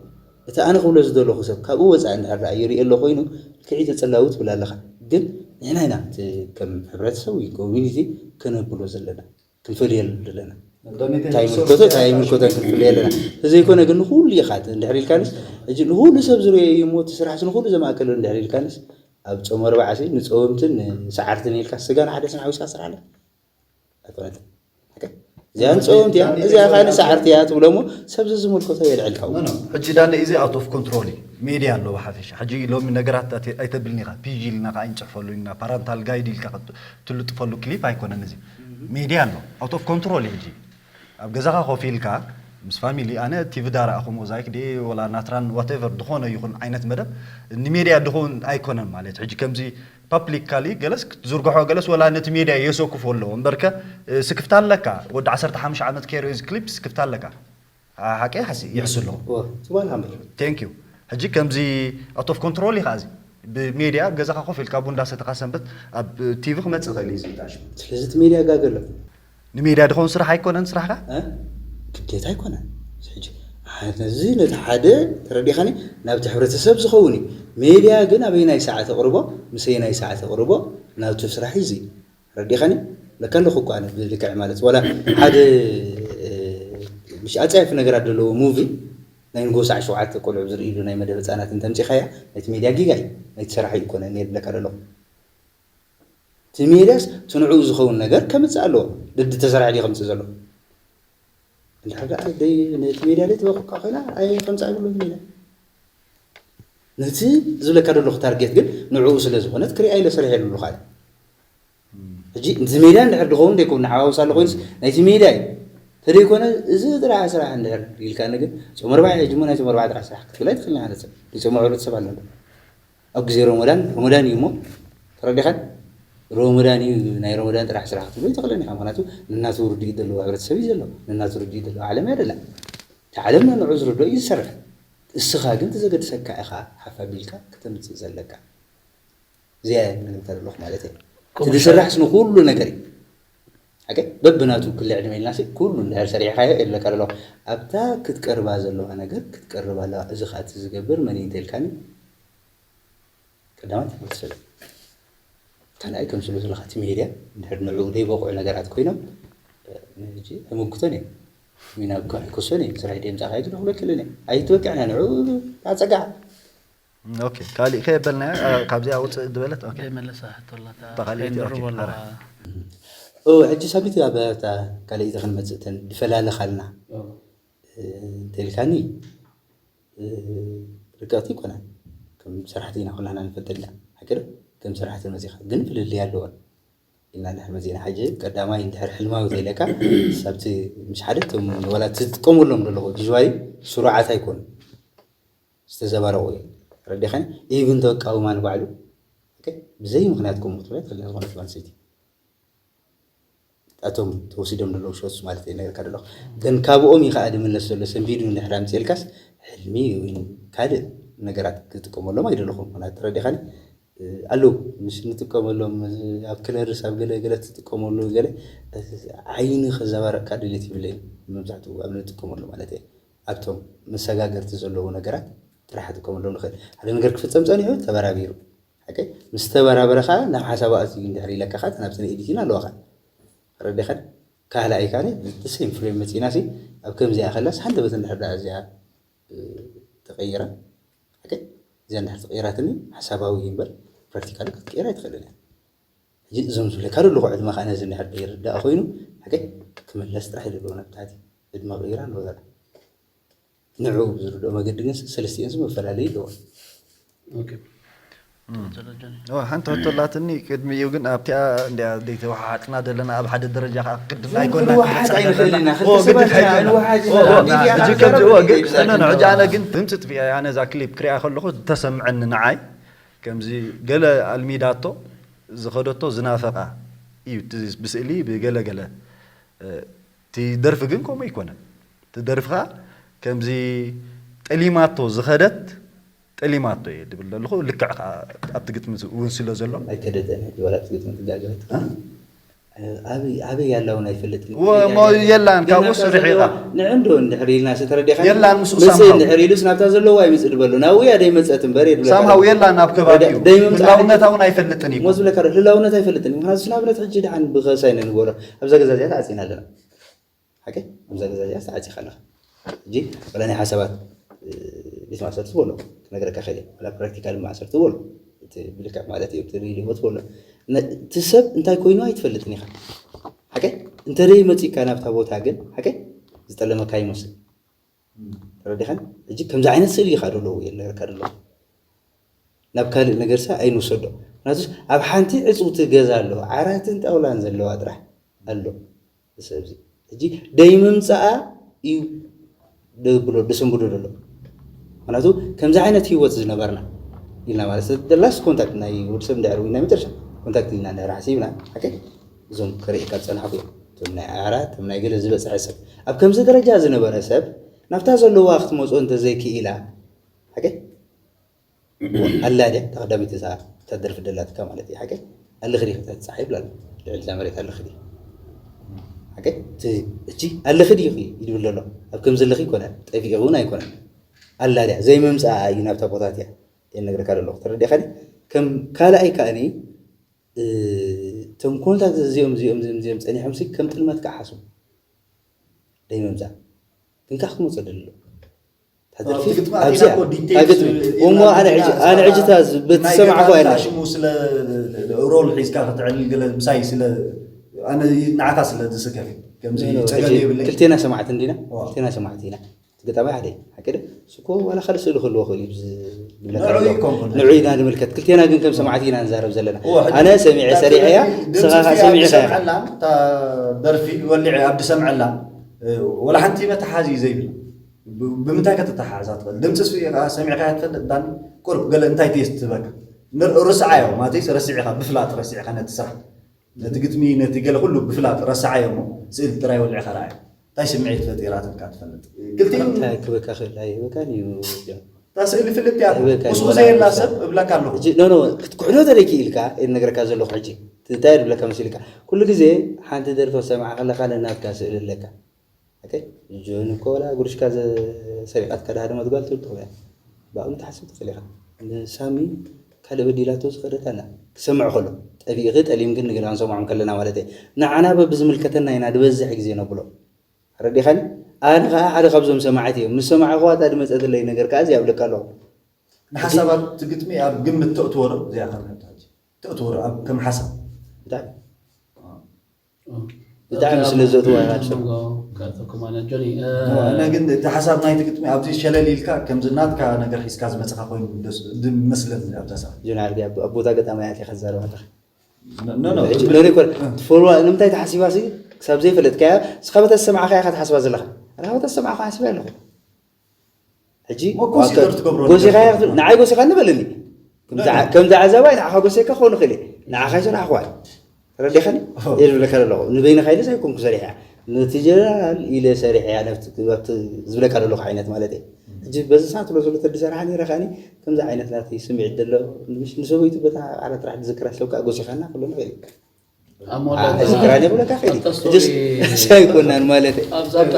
እቲ ኣነ ክብሎ ዝደለኹ ሰብ ካብኡ ወፃኢ እንድሕር ደኣ ይርኢ ኣሎ ኮይኑ፣ ልክዕ ተጸላዊ ትብል ኣለኻ። ግን ንሕና ኢና እቲ ከም ሕብረተሰብ ወይ ኮሚኒቲ ከነብሎ ዘለና፣ ክንፈልየሉ ዘለና። እንታይ ይምልከቶ፣ እንታይ ኣይምልከቶን ክንፍለየ ኣለና። ተዘይኮነ ግን ንኹሉ ኢኻ እንድሕር ኢልካንስ፣ ሕጂ ንኹሉ ሰብ ዝርእዮ እዩ እሞ እቲ ስራሕስ ንኹሉ ዘማእከለ እንድሕር ኢልካንስ፣ ኣብ ጾም ኣርብዓሲ ንጸወምትን ንሰዓርትን ኢልካ ስጋን ዓደስን ሓዊስካ ስራሕ ኣለ? ኣይኮነትን። ኦኬ? እዚኣ ንጸወምቲ እያ፣ እዚኣ ኸኣ ንሰዓርቲ እያ ትብሎ እሞ ሰብ ዘዝምልከቶ የልዕልካ። ኖ፣ ኖ። ሕጂ ዳኒ፣ እዚ ኣውት ኦፍ ኮንትሮል እዩ። ሜድያ ኣሎ ብሓፈሻ። ሕጂ ሎሚ ነገራት ኣተ-፣ ኣይተብልን ኢኻ። ፒጂ ኢልና ኸኣ እንጽሕፈሉ ኢና። ፓራንታል ጋይድ ኢልካ ከት-፣ ትልጥፈሉ ክሊፕ ኣይኮነን እዚ። ሜድያ ኣሎ። ኣውት ኦፍ ኮንትሮል እዩ ሕጂ። ኣብ ገዛኻ ኮፍ ኢልካ ምስ ፋሚሊ፣ ኣነ ቲቪ ዳረኣኹ ሞዛይክ ድየ ወላ ናትራን ዋቴቨር ዝኾነ ይኹን ዓይነት መደብ ንሜድያ ድኸውን ኣይኮነን ማለት። ሕጂ ከምዚ ፓብሊካሊ ገለስ ክትዝርግሖ ገለስ ወላ ነቲ ሜድያ የሰኩፎ ኣለዎ። እምበርከ፣ እ፣ ስክፍታ ኣለካ። ወዲ ዓሰርተ ሓሙሽተ ዓመት ከይርእዮ እዚ ክሊፕ ስክፍታ ኣለካ። አ፣ ሓቂ ሓሲ ይሕሱ ኣለኹ። እወ፣ ትባል ሃምበር። ቴንክ ዩ። ሕጂ ከምዚ ኣውት ኦፍ ኮንትሮል ኢኻ እዚ። ብሜድያ ኣብ ገዛኻ ኮፍ ኢልካ ቡን እንዳሰተኻ ሰንበት ኣብ ቲቪ ክመጽእ ይኽእል እዩ እዚ። ስለዚ እቲ ሜድያ ጋገ ኣሎ። ንሜድያ ድኸውን ስራሕ ኣይኮነን ስራሕካ? እ? ግዴታ ኣይኮነን። ሕጂ፣ ነዚ ነቲ ሓደ ተረዲኻኒ ናብቲ ሕብረተሰብ ዝኸውን እዩ። ሜድያ ግን ኣበየናይ ሰዓት ኣቕርቦ፣ ምሰየናይ ሰዓት ኣቕርቦ፣ ናቱ ስራሕ እዩ እዚ። ረዲኻኒ? ለካ ኣለኹ እኮ ኣነ ብልክዕ ማለት፣ ዋላ ሓደ፣ እ፣ ምሽ ኣጻየፊ ነገራት ዘለዎ ሙቪ፣ ናይ ንጎ ሰዓት ሸውዓተ ቆልዑ ዝርእይሉ ናይ መደብ ህጻናት እንተምጺኻያ፣ ናይቲ ሜድያ ጌጋ እዩ፣ ናይቲ ሰራሒ ኣይኮነን እየ ዝብለካ ዘለኹ። እቲ ሜድያስ እቲ ንዕኡ ዝኸውን ነገር ከምጽእ ኣለዎ። ድዲ ተሰራሒ ድዩ ከምጽእ ዘሎ? እንድሕር ደኣ ደይ-፣ ነቲ ሜድያ ደይ ትበቕቃ ኮይና፣ ኣይ ከምጽእ ኣይብሉን ሜድያ። ነቲ ዝብለካ ዘለኹ ታርጌት ግን ንዕኡ ስለ ዝኾነት ክሪኣ ኢለ ሰሪሐ ይብሉኻ። ሕጂ ነቲ ሜድያ እንድሕር ድኸውን ደይኮን ንሓዋውስ ኣሎ ኮይንስ ናይቲ ሜድያ እዩ። ተደይኮነ እዚ ጥራሕ ስራሕ እንድሕር ኢልካኒ ግን ጾም ኣርባዓ ሕጂ እሞ ናይ ጾም ኣርባዓ ጥራሕ ስራሕ ክትብል ኣይትኽእልን ሓደ ሰብ። ንጾም ሕብረተሰብ ኣለና። ኣብ ግዜ ሮሞዳን፣ ሮሞዳን እዩ እሞ ተረዲኻን? ሮሞዳን እዩ፣ ናይ ሮሞዳን ጥራሕ ስራሕ ክትብሎ ኣይትኽእልን ኢኻ። ምኽንያቱ ንናቱ ርድኢት ዘለዎ ሕብረተሰብ እዩ ዘሎ። ንናቱ ርድኢት ዘለዎ ዓለም እያ ደላ። እቲ ዓለም ንንዑ ዝርድኦ እዩ ዝሰርሕ። እስኻ ግን እቲ ዘገድሰካ ኢኻ ሓፍ ኣቢልካ ከተምጽእ ዘለካ። እዚኣ እያ ንብል ዘለኹ ማለት እየ። እቲ ዝስራሕስ ንኹሉ ነገር እዩ። ሓቀይ? በብናቱ ክሊ ዕድመ ኢልናሲ ኩሉ እንድሕር ሰሪሕካዮ የድለካ ኣለኹ። ኣብታ ክትቀርባ ዘለዋ ነገር ክትቀርብ ኣለዋ። እዚ ኸኣ እቲ ዝገብር መን እዩ እንተኢልካኒ? ቀዳማይ እቲ ሕብረተሰብ። ካልኣይ ከም ስለ ዘለኻ እቲ ሜድያ እንድሕር ንዕኡ ዘይበቕዑ ነገራት ኮይኖም፣ ሕጂ ኣይምጉቶን እየ። ሚና እኳ ኣይኮሶን እየ። ስራሕ ደምጻኻ ኣይትደኽሎ ክልን እየ። ኣይትበቅዕና ንዕኡ ኣጸጋዓ። ኦኬ፣ ካሊእ ከየበልና፣ እ፣ ካብዚኣ ውፅእ ዝበለት፣ ኦኬ። ዘይመለሳ ሕቶ ኣላ፣ እታ እታ ካሊእ፣ ኦኬ፣ ንርቦ ኣለዋ። ኣረ። ኦ፣ ሕጂ ሳሚት ኣብ እታ ካልኣይቲ ክንመጽእ እተን ድፈላለኻልና። ኦ። እ፣ እንተልካኒ፣ እ፣ ርቀት ይኮና። ከም ሰራሕቲ ኢና ኩላና ንፈልጥ ኢና። ሓቂ ዶ? ከም ሰራሕቲ መጺኻ ግን ፍልልይ ኣለዎን። ኢልና እንድሕር መጺእና፣ ሕጂ ቀዳማይ እንድሕር ሕልማዊ ዘይለካ፣ ሳብቲ ምሽ ሓደ እቶም ወላ ትጥቀመሎም ዘለኹ ቪዥዋሊ ስሩዓት ኣይኮኑ ዝተዘባረቑ እዮም። ረዲኸን ኢቭን ተቃውማን ባዕሉ፣ ኦኬ፣ ብዘይ ምኽንያት ከምኡ ክትብላ ትኽእል ዝኾነት ጓል ኣንስተይቲ። እቶም ተወሲዶም ዘለዉ ሾትስ ማለት እየ ነገርካ ዘለኹ። ግን ካብኦም እዩ ከዓ ድምለስ ዘሎ። ሰንቢዱ እንድሕር ኣምፅኤልካስ ሕልሚ ወይ ካልእ ነገራት ክጥቀመሎም ኣይደለኹም። ምክንያቱ ተረዲኻኒ ኣለዉ ምስ ንጥቀመሎም ኣብ ክለርስ ኣብ ገለ ገለ ትጥቀመሉ ገለ ዓይኒ ከዘባረቅካ ድሌት ይብለይ። መብዛሕትኡ ኣብ ንጥቀመሉ ማለት እየ ኣብቶም መሰጋገርቲ ዘለዉ ነገራት ጥራሕ ክጥቀመሎም ንኽእል። ሓደ ነገር ክፍፀም ፀኒሑ ተበራቢሩ ሓቂ ምስ ተበራበረ ከዓ ናብ ሓሳብ ኣእትዩ እንድሕር ኢለካ ከዓ ናብቲ ናይ ኤዲቲን ኣለዋ ከዓ ረዲኸን ካልኣይ ካነ the same frame መፂና ሲ ኣብ ከምዚኣ ከላስ ሃንደበት እንድሕር ዳ እዚኣ ተቀይራ ሓቂ እዚኣ እንድሕር ተቀይራትኒ ሓሳባዊ እዩ እምበር ፕራክቲካሊ ክትቀይራ ኣይትኽእልን እያ። ሕጂ እዞም ዝብለካ ዘለኹ ዕድመ ከዓ ነዚ እንድሕር ይርዳእ ኮይኑ ሓቂ ክምለስ ጥራሕ ይደለዎ ናብ ታሕቲ ዕድመ ቀይራ ኣለዎ ዘላ ንዕኡ ብዝርድኦ መገዲ ግን ሰለስቲኤን መፈላለዩ ኣለዎ። ሓንቲ ሕቶ ኣላትኒ ቅድሚ እዩ ግን ኣብቲኣ እንዲያ ዘይተወሓሓጥና ዘለና ኣብ ሓደ ደረጃ ከዓ ቅድም ኣይኮና ንወሓጥ ኣይንኽእልን ኢና ክልተ ሰባት ኢና ንወሓጥ ኢና ሕጂ ሚድያ ከምዚ ክንዛረብ እዎ ግን ክንደይ ኖ ኖ ኢና ሕጂ ኣነ ግን ድምፂ ጥፊኣ ኣነ እዛ ክሊፕ ክሪኣ ከለኹ ዝተሰምዐኒ ንዓይ ከምዚ ገለ ኣልሚዳቶ ዝኸደቶ ዝናፈቃ እዩ እቲ ብስእሊ ብገለ ገለ እቲ ደርፊ ግን ከምኡ ኣይኮነን። እቲ ደርፊ ከዓ ከምዚ ጠሊማቶ ዝኸደት ጠሊማቶ እየ ድብል ዘለኹ። ልክዕ ከዓ ኣብቲ ግጥሚ እውን ስለ ዘሎ ኣይከደተን ሕጂ ዋላ ኣብቲ ግጥሚ ትጋገ ኣበይ ኣበይ ያላውን ኣይፈልጥን ወ- ሞ- የላን ካብኡ ስርሒኻ ንዕንዶ እንድሕር ኢልና ዝተረዲኻ የላን ምስኡ መፅእ ሳምሃው እንድሕር ኢሉስ ናብታ ዘለዋ ይምፅእ ድበሉ ናብኡ እያ ደይመፀት እምበር የድብለካ ሳምሃው የላን ኣብ ከባቢኡ ደይ ምምፃእ ህላውነታ እውን ኣይፈልጥን እዩ ሞ ዝብለካ ዶ ህላውነት ኣይፈልጥን እዩ ምክንያቱ ንኣብነት ሕጂ ደሓን ብኸሳይ ነንበሎ ኣብዛ ገዛ እዚኣ ተዓፂና ኣለና ሓቂ ኣብዛ ገዛ እዚኣ ተዓፂኻ ኣለኻ ሕጂ ወላ ናይ ሓሳባት ቤት ማእሰርቲ በሎ ክነግረካ ከለ ወላ ፕራክቲካል ማእሰርቲ በሎ እቲ ብልክዕ ማለት እዩ እቲ ሪል ህይወት በሎ እቲ ሰብ እንታይ ኮይኑ ኣይትፈልጥን ኢኻ ሓቂ እንተደይ መፂካ ናብታ ቦታ ግን ሓቂ ዝጠለመካ ይመስል ተረዲኻን ሕጂ ከምዚ ዓይነት ስእሊ ኢኻ ደለዉ እየ ነገርካ ደለዉ ናብ ካልእ ነገር ሳ ኣይንውሰዶ ምክንያቱስ ኣብ ሓንቲ ዕፅውቲ ገዛ ኣሎ ዓራትን ጣውላን ዘለዋ ጥራሕ ኣሎ ሰብ እዚ ሕጂ ደይምምፃኣ እዩ ደብሎ ደሰንብዶ ደሎ ምክንያቱ ከምዚ ዓይነት ህይወት ዝነበርና ኢልና ማለት the last contact ናይ ወዲ ሰብ እንድሕር ወይ ናይ መጨረሻ ኮንታክት ኢልና እንድሕር ሓሲብና ሓቂ እዞም ክርኢ ካብ ፀናሕኩ እዮም እቶም ናይ ዓራት እቶም ናይ ገለ ዝበፅሐ ሰብ ኣብ ከምዚ ደረጃ ዝነበረ ሰብ ናብታ ዘለዋ ክትመፅኦ እንተዘይክኢላ ሓቂ ኣላ ድያ ተቐዳሚት እዛ ተደርፊ ደላትካ ማለት እዩ ሓቂ ኣለኺ ዲ ክተፃሓ ይብላ ኣሎ ልዕሊ እዛ መሬት ኣለኺ ዲ ሓቂ እቲ ኣለኺ ዲ ይድብል ዘሎ ኣብ ከም ዘለኺ ይኮነ ጠፊኡ እውን ኣይኮነ ኣላ ድያ ዘይምምፃኣ እዩ ናብታ ቦታት እያ የነግረካ ዘለኹ ተረዲኻ ከም ካልኣይ ከኣኒ እቶም ኮንታክት እዚኦም እዚኦም እዚኦም እዚኦም ፀኒሖም ሲ ከም ጥልመት ከዓ ሓስቡ ደይምምፃእ ግን ከዓ ክትመፆ ደሎ ታደርፊ ኣብዚኣ ታግጥሚ እሞ ኣነ ሕጂ ኣነ ሕጂ ታ በቲ ሰማዕኹ ኣይነ ሽሙ ስለ ሮል ሒዝካ ክትዕልል ገለ ምሳይ ስለ ኣነ ንዓኻ ስለ ዝስከፍ ከምዚ ጸገም የብለይ ክልቴና ሰማዕቲ እንዲና ክልቴና ሰማዕቲ ኢና ገጣማይ ሓደ ሓቂ ዶ ስኮ ዋላ ካልእ ስእሊ ክህልዎ ክእል እዩ ንዑ ኢና ንምልከት ክልቴና ግን ከም ሰማዕቲ ኢና ንዛረብ ዘለና ኣነ ሰሚዐ ሰሪሐ እያ ስኻ ከዓ ሰሚዕካ ኢኻ ደርፊ ወሊዐ ኣብ ድሰምዐላ ወላ ሓንቲ መተሓዚ እዩ ዘይብላ ብምንታይ ከተተሓሓዛ ትኽእል ድምፂ ስኡ ከዓ ሰሚዕካ ትፈልጥ ዳኒ ቁርብ ገለ እንታይ ቴስት ትበካ ርስዓዮ ማለተይስ ረሲዕካ ብፍላጥ ረሲዕካ ነቲ ስራሕ ነቲ ግጥሚ ነቲ ገለ ኩሉ ብፍላጥ ረስዓዮ እሞ ስእሊ ጥራይ ወሊዕካ ረኣዮ እንታይ ስምዒት ፈጢራትልካ ትፈልጥ ክልቲኡ እንታይ ክበካ ክእል ኣይህበካን እዩ ጆን እታ ስእሊ ፍልጥ እያ ይህበካ እዩ ምስኡ ወላ ዘየላ ኣይብልካ። ሰብ እብለካ ኣለኹ ሕጂ ኖ ኖ ክትኩሕዶ ተደኪ ኢልካ እየ ዝነግረካ ዘለኹ ሕጂ እንታይ ድብለካ መሲልካ ኩሉ ግዜ ሓንቲ ደርፊ ክሰምዓ ከለካ ነናትካ ስእሊ ኣለካ ኦኬ ጆን እኮ ወላ ጉርሽካ ዘ- ሰሪቃትካ ድሃደመት ጓል ትብል ትኽእል እያ ብኣቕሚ ትሓስብ ትኽእል ኢኻ ንሳሚ ካልእ በዲላቶ ዝኸደት ኣላ ክሰምዕ ከሎ ጠፊእኺ ጠሊምክን ንግና ክንሰምዖም ከለና ማለት እየ ንዓና በብዝምልከተና ኢና ዝበዝሕ ግዜ ነብሎ ረዲኻኒ ኣነ ከዓ ሓደ ካብዞም ሰማዕት እዮም ምስ ሰማዕኽዋ እታ ድመፀትለይ ነገር ከዓ እዚ ኣብለካ ኣለኹ ንሓሳባት እቲ ግጥሚ ኣብ ግምት ተእትዎ ዶ እዚኣ ከም ሕቶ ሕጂ ተእትዎ ዶ ኣብ ከም ሓሳብ ብጣዕሚ ብጣዕሚ ስለ ዘእትዋ ኢና ንሰብ ከእተኩም ኣነ ጆኒ እና ግን እቲ ሓሳብ ናይቲ ግጥሚ ኣብዚ ሸለል ኢልካ ከምዚ ናትካ ነገር ሒዝካ ዝመፅኻ ኮይኑ ደስ ዝመስለኒ ኣብዛ ሰዓት ጆን ዓርዲ ኣብ ኣብ ቦታ ገጣማያት ኢኻ ትዛረብ ኣለኻ ኖ ኖ ሕጂ ሎኒ ኮር ትፈልዋ ንምንታይ ተሓሲባ ሲ ክሳብ ዘይፈለጥካያ ስኻ በታ ዝሰማዕኻ ኢኻ ትሓስባ ዘለኻ ኣነ በታ ዝሰማዕኻ ሓሲባ ኣለኹ ሕጂ እሞ ኮንሲደር ትገብሮ ጎሲኻ ነገር ኢኻ ክትብል- ንዓይ ጎሲኻ እንበለኒ ከምዚ ዓዛባይ ንዓኻ ጎሲካ ክኸውን ይኽእል እየ ንዓኻ ይሰራሕኹዋ ተረዲኻኒ እየ ዝብለካ ዘለኹ ንበይንኻ ኢለስ ኣይኮንኩ ሰሪሐያ ነቲ ጀነራል ኢለ ሰሪሐያ ነብቲ ዝብለካ ዘለኹ ዓይነት ማለት እየ ሕጂ በዚ ሰዓት ሎ ዘሎ ተዲ ሰራሓ ነይረ ከዓኒ ከምዚ ዓይነት ናተይ ስምዒት ዘሎ ምሽ ንሰበይቱ በታ ቃላት ጥራሕ ዝዝክራ ሰብ ከዓ ጎሲኻና ክብሎ ንኽእል እዩ ኣብ መወዳእታ ዝክራን የብለካ ከይዲ ኣብታ ስቶሪ ሕጅስ ሳይኮናን ማለት እዩ ኣብዛታ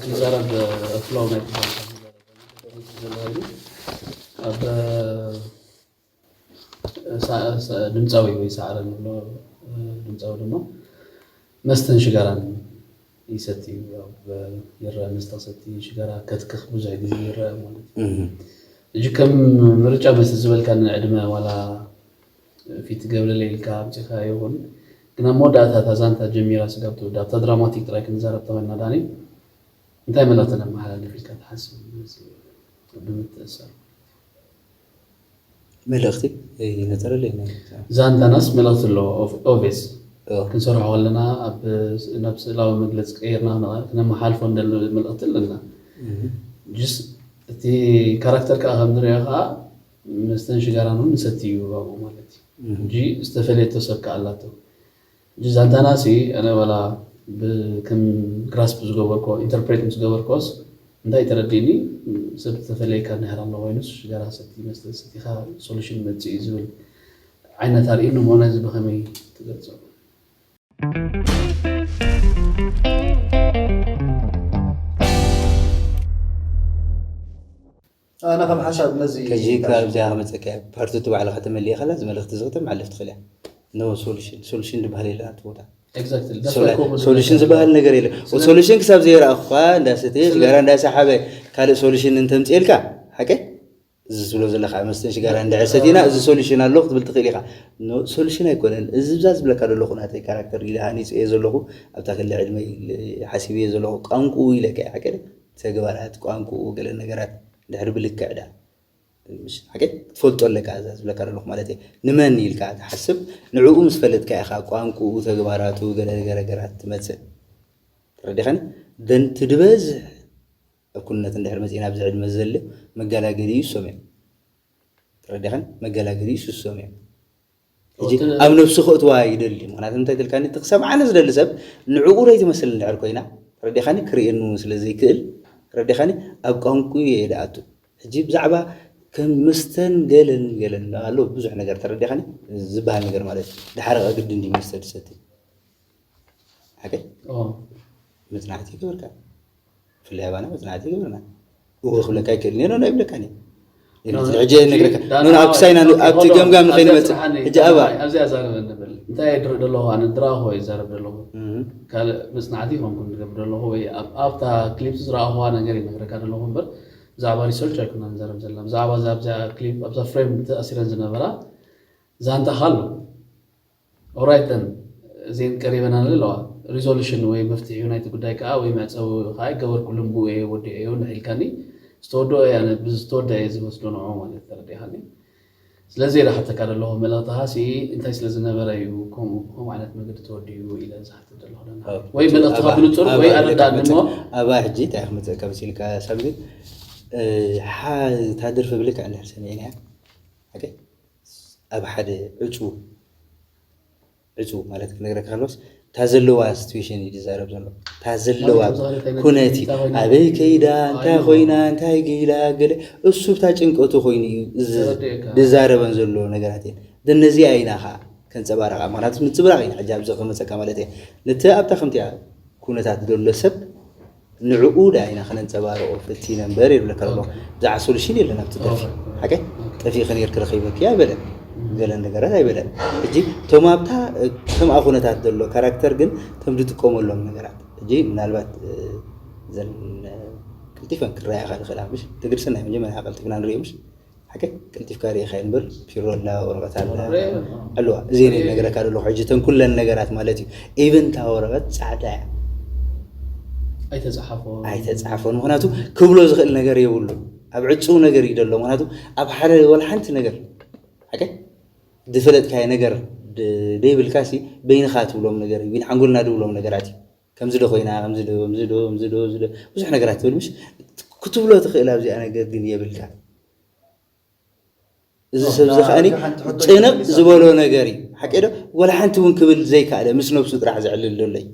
ክንዛረብ ፍላው ናይ ኣብ ሳ- ሳ- ድምፃዊ ወይ ሳዕረ ንብሎ ድምፃዊ ድማ መስተን ሽጋራን ይሰቲ እዩ። ያው ይረአ መስተ ክሰቲ ሽጋራ ከትክኽ ብዙሕ ግዜ ይረአ ማለት እዩ። ሕጂ ከም ምርጫ መስተ ዝበልካ ንዕድመ ዋላ ፊት ገብለለ ኢልካ ኣምፂኻ ይኹን ግን ኣብ መወዳእታ እታ ዛንታ ጀሚራ ስጋብ ትውዳ ኣብታ ድራማቲክ ጥራይ ክንዛረብ ተኾይና ዳኒ እንታይ መልእኽቲ ነመሓላልፍ ኢልካ ትሓስብ ብምትእሳር መልእኽቲ ይነጠረለይ ዛንታናስ መልእኽቲ ኣለዎ ኦቪየስ ክንሰርሖ ከለና ኣብ ናብ ስእላዊ መግለፂ ቀይርና ክነመሓልፎ እንደለ መልእኽቲ ኣለና ጅስ እቲ ካራክተር ከዓ ከም ንሪኦ ከዓ መስተን ሽጋራን እውን ንሰቲ እዩ ኣብኡ ማለት እዩ እንጂ ዝተፈለየቶ ሰብ ከዓ ኣላቶ ዛንታና ሲ ኣነ ዋላ ከም ግራስፕ ዝገበርኮ ኢንተርፕሬት ምስ ገበርኮስ እንታይ ተረዲእኒ ሰብ ተፈለየካ እንድሕር ኣሎ ኮይኑስ ሽጋራ ሰቲ መስተ ሰቲኻ ሶሉሽን መፅእ እዩ ዝብል ዓይነት ኣርእዩኒ እሞ ነዚ ብኸመይ ትገልፆ ኣነ ከም ሓሳብ ነዚ ከዚ ካብዚኣ ክመፀካ ፓርቲቱ ባዕልካ ተመሊእካ ላ ዝመልእክቲ ዝክተም ሓለፍ ትኽእል እያ no solution solution ዝበሃል የለ ኣብቲ ቦታ Exactly. ሶሉሽን ዝበሃል ነገር የለ ሶሉሽን ክሳብ ዘይረእኳ እንዳሰተ ሽጋራ እንዳሰሓበ ካልእ ሶሉሽን እንተምፅኤልካ ሓቀ እዚ ዝብሎ ዘለካ መስተን ሽጋራ እንድሕር ሰቲና እዚ ሶሉሽን ኣሎ ክትብል ትኽእል ኢኻ ሶሉሽን ኣይኮነን እዚ ብዛ ዝብለካ ዘለኹ ናተይ ካራክተር ኢለ ሃኒፀ እየ ዘለኹ ኣብታ ክሊ ዕድመ ሓሲብ እየ ዘለኹ ቋንቁ ኢለካ ሓቀ ተግባራት ቋንቁ ገለ ነገራት እንድሕር ብልክዕ ዳ ሓቂ ክትፈልጦ ኣለካ እዛ ዝብለካ ዘለኹ ማለት እየ ንመን ኢልካ ትሓስብ ንዕኡ ምስ ፈለጥካ ኢኻ ቋንቁኡ ተግባራቱ ገለገረገራት ትመፅእ ተረዲኻኒ ደን ትድበዝሕ ኣብ ኩነት እንድሕር መፂእና ኣብዚ ዕድመ ዘለ መገላገሊ እዩ እሶም እዮም ተረዲኻኒ መገላገሊ እዩ እሶም እዮም ሕጂ ኣብ ነብሱ ክእትዋ ይደሊ ምክንያቱ እንታይ ትልካኒ እቲ ክሰምዓኒ ዝደሊ ሰብ ንዕኡ ናይ ትመስል እንድሕር ኮይና ተረዲኻኒ ክርእየኑ ስለ ዘይክእል ተረዲኻኒ ኣብ ቋንቁ እየ ደኣቱ ሕጂ ብዛዕባ ከም መስተን ገለን ገለን ኣሎ ብዙሕ ነገር ተረዲኻኒ ዝበሃል ነገር ማለት እዩ ድሓረ ግድን ድዩ መስተ ድሰቲ ሓቀ መፅናዕቲ ይገበርካ ብፍላይ ኣባና መፅናዕቲ ይገበርና እዎ ክብለካ ይክእል ነይሮ ናይ ብለካ ሕጂ ነግረካ ኖን ኣብ ክሳይና ኣብቲ ገምጋም ንኸይንመፅእ ሕጂ ኣባ ኣብዚኣ ዛረበ ንብል እንታይ ድርኢ ደለኹ ኣነ ድራኹ ይዛረብ ደለኹ ካልእ መፅናዕቲ ይኮንኩ ንገብር ደለኹ ወይ ኣብታ ክሊፕ ዝረኣኹዋ ነገር ይነግረካ ደለኹ እምበር ብዛዕባ ሪሰርች ኣይኮና ንዛረብ ዘለና ብዛዕባ ኣብዛ ክሊፕ ኣብዛ ፍሬም ተኣሲረን ዝነበራ ዛንታ ካሉ ኦራይት ደን እዚን ቀሪበና ኣለዋ ሪዞሉሽን ወይ መፍትሒ ናይቲ ጉዳይ ከዓ ወይ መዕፀዊ ከዓ ይገበርኩ ልምቡ እየ ወዲዐ እየ ንሒልካኒ ዝተወደኦ እያ ብዝተወደ እየ ዝወስዶ ንዑ ማለት ተረዲኻኒ ስለዚ ኢለ ሓተካ ዘለኹ መልእኽትኻ ሲ እንታይ ስለ ዝነበረ እዩ ከምኡ ብከምኡ ዓይነት መገዲ ተወዲኡ ኢለ ዝሓትት ዘለኹ ወይ መልእኽትኻ ብንፁር ወይ ኣረዳእኒ እሞ ኣባ ሕጂ እንታይ ክመፀካ መሲልካ ሳምሪ እታ ደርፊ ብልክዕ እንድሕር ሰሚዕናያ ኣብ ሓደ ዕፁ ዕፁ ማለት ክነግረካ ከሎስ እታ ዘለዋ ሲትዌሽን እዩ ዝዛረብ ዘሎ እታ ዘለዋ ኩነት እዩ ኣበይ ከይዳ እንታይ ኮይና እንታይ ገይላ ገለ እሱ ብታ ጭንቀቱ ኮይኑ እዩ ዝዛረበን ዘሎ ነገራት እየን ነዚኣ ኢና ከዓ ከንፀባረቃ ምክንያቱ ምፅብራቅ እዩ ሕጂ ኣብዚ ከመፀካ ማለት እየ ነቲ ኣብታ ከምቲያ ኩነታት ዘሎ ሰብ ንዕኡ ዳይና ክነንፀባርቆ ፈቲነ እምበር ይብለካ ኣሎ ብዛዕባ ሶሉሽን የለን ኣብቲ ደርፊ ሓቀ ጠፊእኺ ነይርኪ ረኺበኪ ኣይበለን ገለ ነገራት ኣይበለን ሕጂ እቶም ኣብታ ከምኣ ኩነታት ዘሎ ካራክተር ግን ከም ዝጥቀመሎም ነገራት ሕጂ ምናልባት ዘን ቅልጢፈን ክረኣያ ካልክእላ ምሽ ትግርሲ ናይ መጀመርያ ቀልጢፍና ንሪኦ ምሽ ሓቂ ቀልጢፍካ ርኢኻ እምበር ፒሮ ኣላ፣ ወረቐት ኣላ፣ ኣለዋ። እዚ እኔ ነግረካ ዘለኹ ሕጂ እተን ኩለን ነገራት ማለት እዩ። ኢቨን እታ ወረቐት ጻዕዳ እያ፣ ኣይተጻሓፎ ኣይተጻሓፎን። ምክንያቱ ክብሎ ዝኽእል ነገር የብሉ። ኣብ ዕጹው ነገር እዩ ዘሎ። ምክንያቱ ኣብ ሓደ ወላ ሓንቲ ነገር ሓቂ ዝፈለጥካዮ ነገር ድ- ደይብልካ ሲ በይንኻ ትብሎም ነገር እዩ። ሓንጎልና ድብሎም ነገራት እዩ። ከምዚ ዶ ኮይና፣ ከምዚ ዶ፣ ከምዚ ዶ፣ ከምዚ ዶ፣ ከምዚ ዶ፣ ብዙሕ ነገራት ትብል ምሽ ክትብሎ ትኽእል። ኣብዚኣ ነገር ግን የብልካ። እዚ ሰብ እዚ ከኣኒ ጭንቕ ዝበሎ ነገር እዩ። ሓቂ ዶ? ወላ ሓንቲ እውን ክብል ዘይከኣለ ምስ ነብሱ ጥራሕ ዘዕልል ዘሎ እዩ።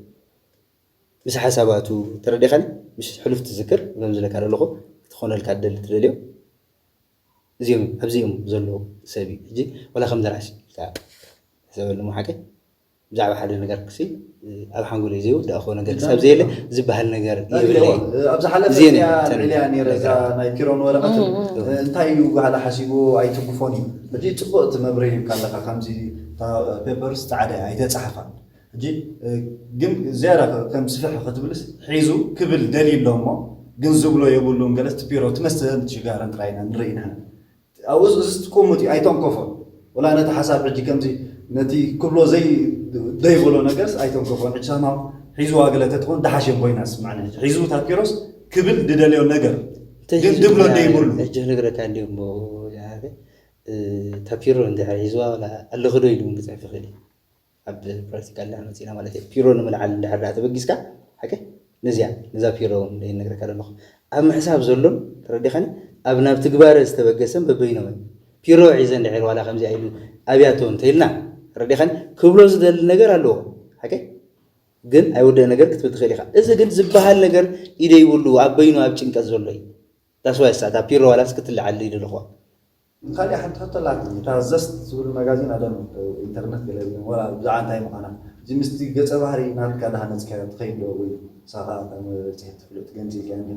ምስ ሓሳባቱ ተረዲኻኒ? ምስ ሕሉፍ ትዝክር፣ ከምዚ ለካ ዘለኹ ክትኾነልካ ትደሊ ትደልዮ እዚኦም ኣብዚኦም ዘሎ ሰብ እዩ። ሕጂ ወላ ከም ዘርኣሲ ኢልካ ሕሰበሉ እሞ ሓቂ ብዛዕባ ሓደ ነገር ክሲ ኣብ ሓንጎለይ ዘይወዳእኮ ነገር ክሳብ ዘየለ ዝበሃል ነገር የብለይ። ኣብ ዝሓለፈ እዚአን እያ እተን ልዕልያ ነይረ እዛ ነገራት። ናይ ፒሮን ወረቐትን እንታይ እዩ ባህላ ሓሲቡ ኣይትጉፎን እዩ። ሕጂ ፅቡቅ እቲ መብርሂ ይብካ ኣለካ ከምዚ ፔፐርስ ፃዕዳ እያ ኣይተፃሓፋን። ሕጂ ግን ዝያዳ ከም ስፍሕ ክትብልስ ሒዙ ክብል ደልዩ ኣሎ እሞ ግን ዝብሎ የብሉን ገለስ ፒሮ ትመስል ሽጋረን ጥራይና ንርኢ ንሕና ኣብኡ እዚ ትቁምት እዩ ኣይተንከፎን ወላ ነቲ ሓሳብ ሕጂ ከምዚ ነቲ ክብሎ ዘይ ዘይብሎ ነገርስ ኣይተንከፎን ሕጂ ሰማው ሒዝዋ ገለ ተትኾን ደሓሸን ኮይና ስማዕኒ ሕጂ ሒዙ ታኪሮስ ክብል ድደልዮ ነገር ግን ድብሎ ደይብሉ ሕጂ ክነግረካ እንዲሞ ታፒሮ እንድሕር ሒዝዋ ኣለኽዶ ኢሉ ክፅሕፍ ይኽእል እዩ ኣብ ፕራክቲካል ዳ መፂና ማለት እዩ ፒሮ ንምልዓል እንድሕር ዳ ተበጊስካ ሓቂ ነዚኣ ነዛ ፒሮ እውን ነግረካ ዘለኹ ኣብ ምሕሳብ ዘሎን ተረዲኻኒ ኣብ ናብ ትግባረ ዝተበገሰን በበይኖም ፒሮ ሒዘ እንድሕር ዋላ ከምዚኣ ኢሉ ኣብያቶ እንተኢልና ተረዲኻኒ ክብሎ ዝደሊ ነገር ኣለዎ ሓቂ ግን ኣይወደእ ነገር ክትብል ትኽእል ኢኻ እዚ ግን ዝበሃል ነገር ኢደ ይብሉ ኣብ በይኑ ኣብ ጭንቀት ዘሎ እዩ ዳስዋይ ሳታ ፒሮ ዋላስ ክትልዓል ይደለኹዋ ካሊእ ሓንቲ ሕቶ ኣላትኒ እታ ዘስት ዝብል መጋዚን ኣለም ኢንተርነት ገለ ወላ ብዛዕባ እንታይ ምዃና እዚ ምስቲ ገፀ ባህሪ ናትካ ዳሃነፅካዮ ትኸይድ ዶ ወይ ሳኻ ጽሕቲ ፍሉጥ ገንፂልካ እንዲ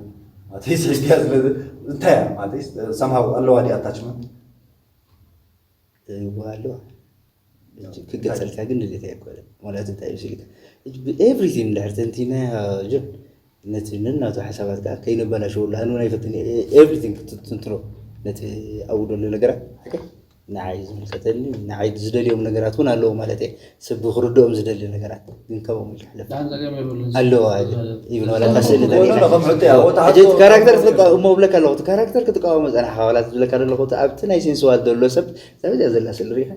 ማለተይ ስሕዝካ ስለ እንታይ እያ ማለተይ ሰምሃው ኣለዋ ዲ ኣታችመንት እዋ ኣለዋ ክገፀልካ ግን ድሌት ኣይኮነ ማለት እንታይ ይብስልካ everything ድሕር ተንቲና ጆን ነቲ ነናቱ ሓሳባት ከዓ ከይነበላሸወሉ ኣነ እውን ኣይፈትን everything ክትትንትኖ ነቲ ኣብኡ ዘሎ ነገራት ሓቂ ንዓይ ዝምልከተኒ ንዓይ ዝደልዮም ነገራት እውን ኣለዉ ማለት እየ ሰብ ክርድኦም ዝደሊ ነገራት ግን ከምኦም ኢልካ ሕለፍ ኣለዋ ይብል ዋላ እታ ስእሊ ተሪእኻ ሕጂ እቲ ካራክተር ትጥቀ- እሞ እብለካ ኣለኹ እቲ ካራክተር ክትቃወሞ ፀናሕካ ዋላ እቲ ዝብለካ ዘለኹ እቲ ኣብቲ ናይ ሴንስዋል ዘሎ ሰብ እዛ በዚኣ ዘላ ስእሊ ሪኢኻ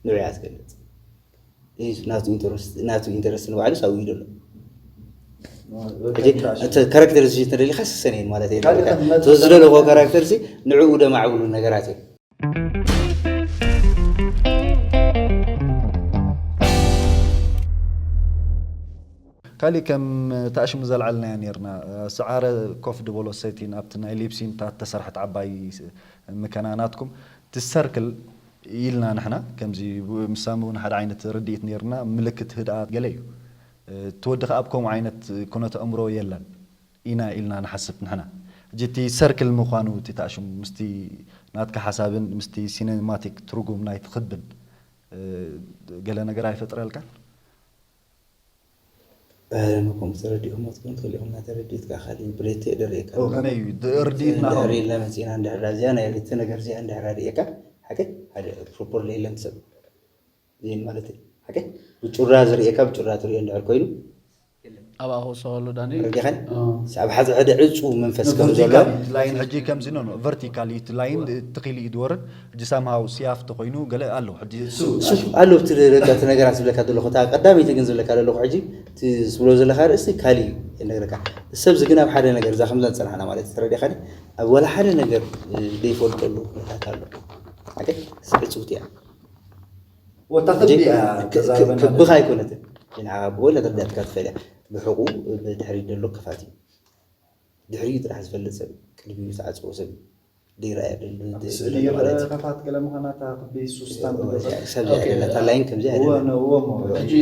ንዑ እያ ትገልፅ ናቱ ኢንተረስት ንባዕሉ ሳዊ ኢሉ ኣሎ እቲ ካራክተር እዚ ተደሊኻ ስሰነ ማለት እዩ ዝደለኾ ካራክተር እዚ ንዕኡ ደማዕብሉ ነገራት እዩ ካሊእ ከም ተኣሽሙ ዘልዓልናዮ ነርና ሰዓረ ኮፍ ድበሎ ሰቲን ኣብቲ ናይ ሊፕሲን እታ ተሰርሐት ዓባይ ምከና ናትኩም ትሰርክል ኢልና ንሕና ከምዚ ምሳም እውን ሓደ ዓይነት ርድኢት ነርና ምልክት ህድኣት ገለ እዩ ትወዲ ከኣ ኣብ ከምኡ ዓይነት ኩነት ኣእምሮ የለን ኢና ኢልና ንሓስብ ንሕና ሕጂ እቲ ሰርክል ምዃኑ እቲ ተኣሽሙ ምስቲ ናትካ ሓሳብን ምስቲ ሲኔማቲክ ትርጉም ናይ ትኽብን ገለ ነገር ኣይፈጥረልካን ባህልን እኮ ምስ ተረዲኦሞ ትኮን ክልኦም እናተረዲእት ከዓ ካሊእ ብሬት የደርየካ ከመይ እዩ ርድኢትና ድሕሪ ኢልና መፂና እንድሕር እዚኣ ናይ ሪቲ ነገር እዚኣ እንድሕር ኣርእየካ ሓደ ፕሮፖር ለየለን ሰብ ይህን ማለት እዩ ሓቂ ብጩራ ዝርእየካ ብጩራ ትሪኦ እንድሕር ኮይኑ ኣብኣ ክወሰኸሉ ዳኒ ረዲኻን ኣብ ሓደ ዕፁ መንፈስ ከም ዘሎ ላይን ሕጂ ከምዚ ኖ ቨርቲካል እቲ ላይን ትኺል እዩ ዝወርድ ሕጂ ሳምሃው ሲያፍ ተኮይኑ ገለ ኣሎ ሕጂ ኣሎ እቲ ደረጃ እቲ ነገራት ዝብለካ ዘለኹ እታ ቀዳመይቲ ግን ዝብለካ ዘለኹ ሕጂ ዝብሎ ዘለካ ርእሲ ካሊ ነግረካ ሰብዚ ግን ኣብ ሓደ ነገር እዛ ከምዛ ዝፀናሕና ማለት ተረዲኻ ኣብ ወላ ሓደ ነገር ዘይፈልጠሉ ኩነታት ኣሎ ዕፅውቲ እያ ወታ ክቢ እያ ተዛረበና ክብኻ ኣይኮነትን ንዓ ብወላ ተረዳትካ ትኽእል እያ ብሕቑ ብድሕሪ ዘሎ ክፋት እዩ ድሕሪኡ ጥራሕ ዝፈልጥ ሰብ ቅድሚኡ ዝዓፅዎ ሰብ ደይረኣየ ደሉ ስእሊ ይረአ ከፋት ገለ ምዃና እታ ክቢ ሱስታን ሰብ ዘዕለለታ ላይን ከምዚ ሕጂ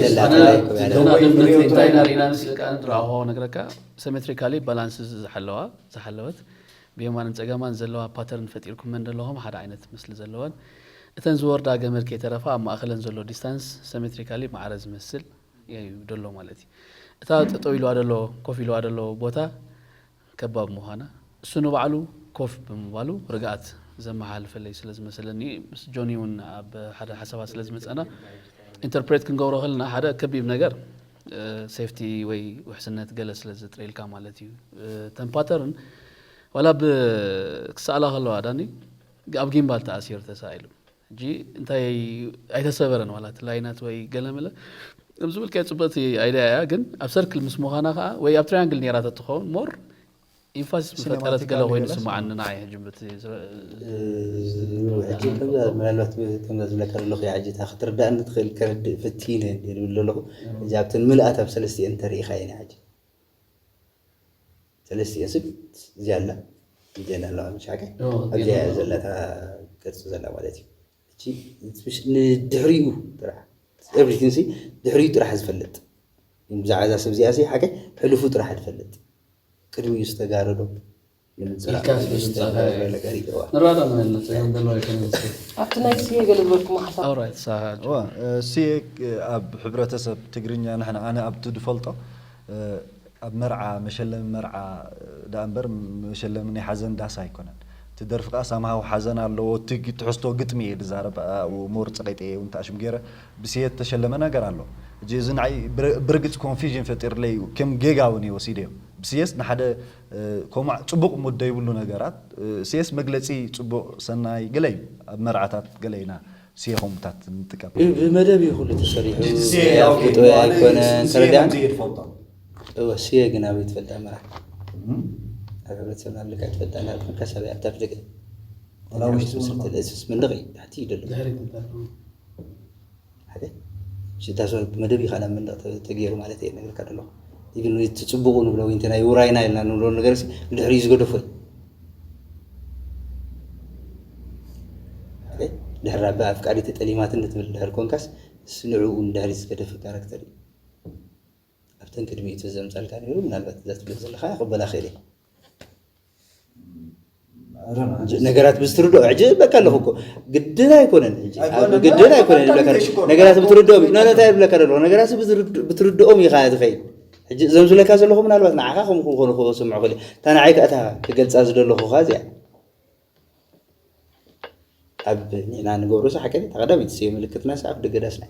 ደላታ ኣነ ላይን እምነት እንታይና ርኢና ንስእልካ ንትረኣኾ ነግረካ ሰሜትሪካሊ ባላንስ ዝሓለዋ ዝሓለወት ብየማንን ጸገማን ዘለዋ ፓተርን ፈጢርኩም መን ዘለኹም ሓደ ዓይነት ምስሊ ዘለወን እተን ዝወርዳ ገመድ ከይተረፋ ኣብ ማእኸለን ዘሎ ዲስታንስ ሰሜትሪካሊ ማዕረ ዝመስል እዩ ደሎ ማለት እዩ እታ ጠጠው ኢልዋ ደሎ ኮፍ ኢልዋ ደሎ ቦታ ከባብ ምዃና እሱ ንባዕሉ ኮፍ ብምባሉ ርግኣት ዘመሓላልፈለይ ስለ ዝመሰለኒ፣ ምስ ጆኒ እውን ኣብ ሓደ ሓሳባት ስለ ዝመፀና፣ ኢንተርፕሬት ክንገብሮ ከለና ሓደ ከቢብ ነገር ሴፍቲ ወይ ውሕስነት ገለ ስለ ዝጥረየልካ ማለት እዩ። እተን ፓተርን ዋላ ብ ክሰኣላ ከለዋ ዳኒ ኣብ ጊምባል ተኣሲሩ ተሳኢሉ። ሕጂ እንታይ ኣይተሰበረን ዋላ እቲ ላይናት ወይ ገለመለ ከም ዝበልካዮ ጽብቕቲ ኣይድያ እያ፣ ግን ኣብ ሰርክል ምስ ምዃና ከኣ ወይ ኣብ ትራያንግል ነይራ ተትኸውን ሞር ኢንፋሲስ ምፈጠረት ገለ ኮይኑ ስምዓኒ ንዓይ ሕጂ በቲ ዝረ- ሕጂ ከምዛ ምናልባት ከምዛ ዝብለካ ዘለኹ እያ። ሕጂ እታ ክትርዳእኒ ትኽእል ከረድእ ፈቲነ እንድየ ዝብል ዘለኹ። ሕጂ ኣብተን ምልኣት ኣብ ሰለስቲአን እንተርኢኻየን እያ። ሕጂ ሰለስቲአን ስብ እዚኣ ኣላ፣ እዚኣ ኣላ፣ ምሻከ ኣብዚኣ እያ ዘላ እታ ቅርፂ ዘላ ማለት እዩ። ሕጂ ንድሕሪኡ ጥራሕ፣ ኤቭሪቲንግ ሲ ድሕሪኡ ጥራሕ ዝፈልጥ፣ ብዛዕባ እዛ ሰብ እዚኣ ሲ ሓቀ ሕሉፉ ጥራሕ ዝፈልጥ፣ ቅድሚኡ ዝተጋረዶ ንምፅራቕ ኢልካ ስለ ዝምፃእ ዝተጋረዶ ነገር ይገባ። ንራዳ ማለት ነው። ጸገም ዘለዎ ኣይኮነን። ኣብቲ ናይ ስየ ገለ ዝበልኩሞ ሓሳብ ኣውራይት ሳሃ እዋ፣ እ፣ ስየ እ፣ ኣብ ሕብረተሰብ ትግርኛ ንሕና፣ ኣነ ኣብቲ ድፈልጦ፣ እ፣ ኣብ መርዓ፣ መሸለሚ መርዓ፣ እ፣ ደኣ እምበር መሸለሚ ናይ ሓዘን ዳስ ኣይኮነን። እቲ ደርፊ ከዓ ሳምሃው ሓዘን ኣለዎ። እቲ ግ- ትሕዝቶ ግጥሚ እየ ዝዛረብ፣ ኣብኡ ሞር ፀቂጠ እየ እውን ተኣሽም ገይረ ብስየ ዝተሸለመ ነገር ኣሎ። ሕጂ እዚ ንዓይ ብር- ብርግፅ ኮንፊዥን ፈጢርለይ እዩ። ከም ጌጋ እውን እየ ወሲደዮ። ብስየስ ንሓደ እ፣ ከምኡ ፅቡቕ ሙድ ዘይብሉ ነገራት፣ እ፣ ስየስ መግለፂ ፅቡቕ ሰናይ ገለ እዩ። ኣብ መርዓታት ገለ ኢና ስየ ከምኡታት ንጥቀም። ብመደብ እዩ ኩሉ ተሰሪሑ። ስየ ኣፍልጦ ኣይኮነ ተረዳእኒ። እወ፣ ስየ ግን ኣበይ ትፈልጣ መርዓ? ኣብ ሕብረተሰብና ኣለካ ትፈልጣ እንዳልካ ከሳብ ኣብታ ኣፍልቀ። ወላ ውሽጢ እውን ስርትልእስስ መንደቕ እዩ፣ ታሕቲ እዩ ደሎ። ድሕሪት እንታይ ሓደ ሽታ ሰብ ብመደብ እዩ ካልኣ መንደቕ ተ- ተገይሩ ማለት እየ ነገርካ ደለኹ። ኢቭን እቲ ፅቡቑ ንብሎ ወይ እንተ ናይ ውራይና ኢልና ንብሎ ነገር ሲ ንድሕሪ እዩ ዝገደፎ እዩ። ሓደ ድሕር ኣባ ኣፍቃሪ ተጠሊማትን ትብል ድሕር ኮንካስ እሱ ንዕኡ ንድሕሪ ዝገደፈ ካራክተር እዩ። ኣብተን ቅድሚኡ ተዘምፃልካ ነይሩ ምናልባት እዛ ትብል ዘለካ ክበላ ክእል እየ። ነገራት ብዝትርድኦ ሕጂ በቃ ኣለኹ እኮ ግድን ኣይኮነን። ሕጂ ኣብ ግድን ኣይኮነን ይብለካ ኣለኹ። ነገራት ብትርድኦም እዩ። ኖ፣ ኖ፣ እንታይ ይብለካ ዘለኹ? ነገራት ብትርድ- ብትርድኦም ኢኻ ትኸይድ። ሕጂ እዞም ዝብለካ ዘለኹ ምናልባት ንዓኻ ከም ክኾኑ ክስምዑ ክእል። እታ ንዓይ ከኣ እታ ክገልጻ ዝደለኹ ከኣ እዚኣ። ኣብ ንሕና ንገብሮ ሲ ሓቀ እታ ቀዳመይቲ ስየ ምልክትና ሲ ኣብ ደገ ዳስና።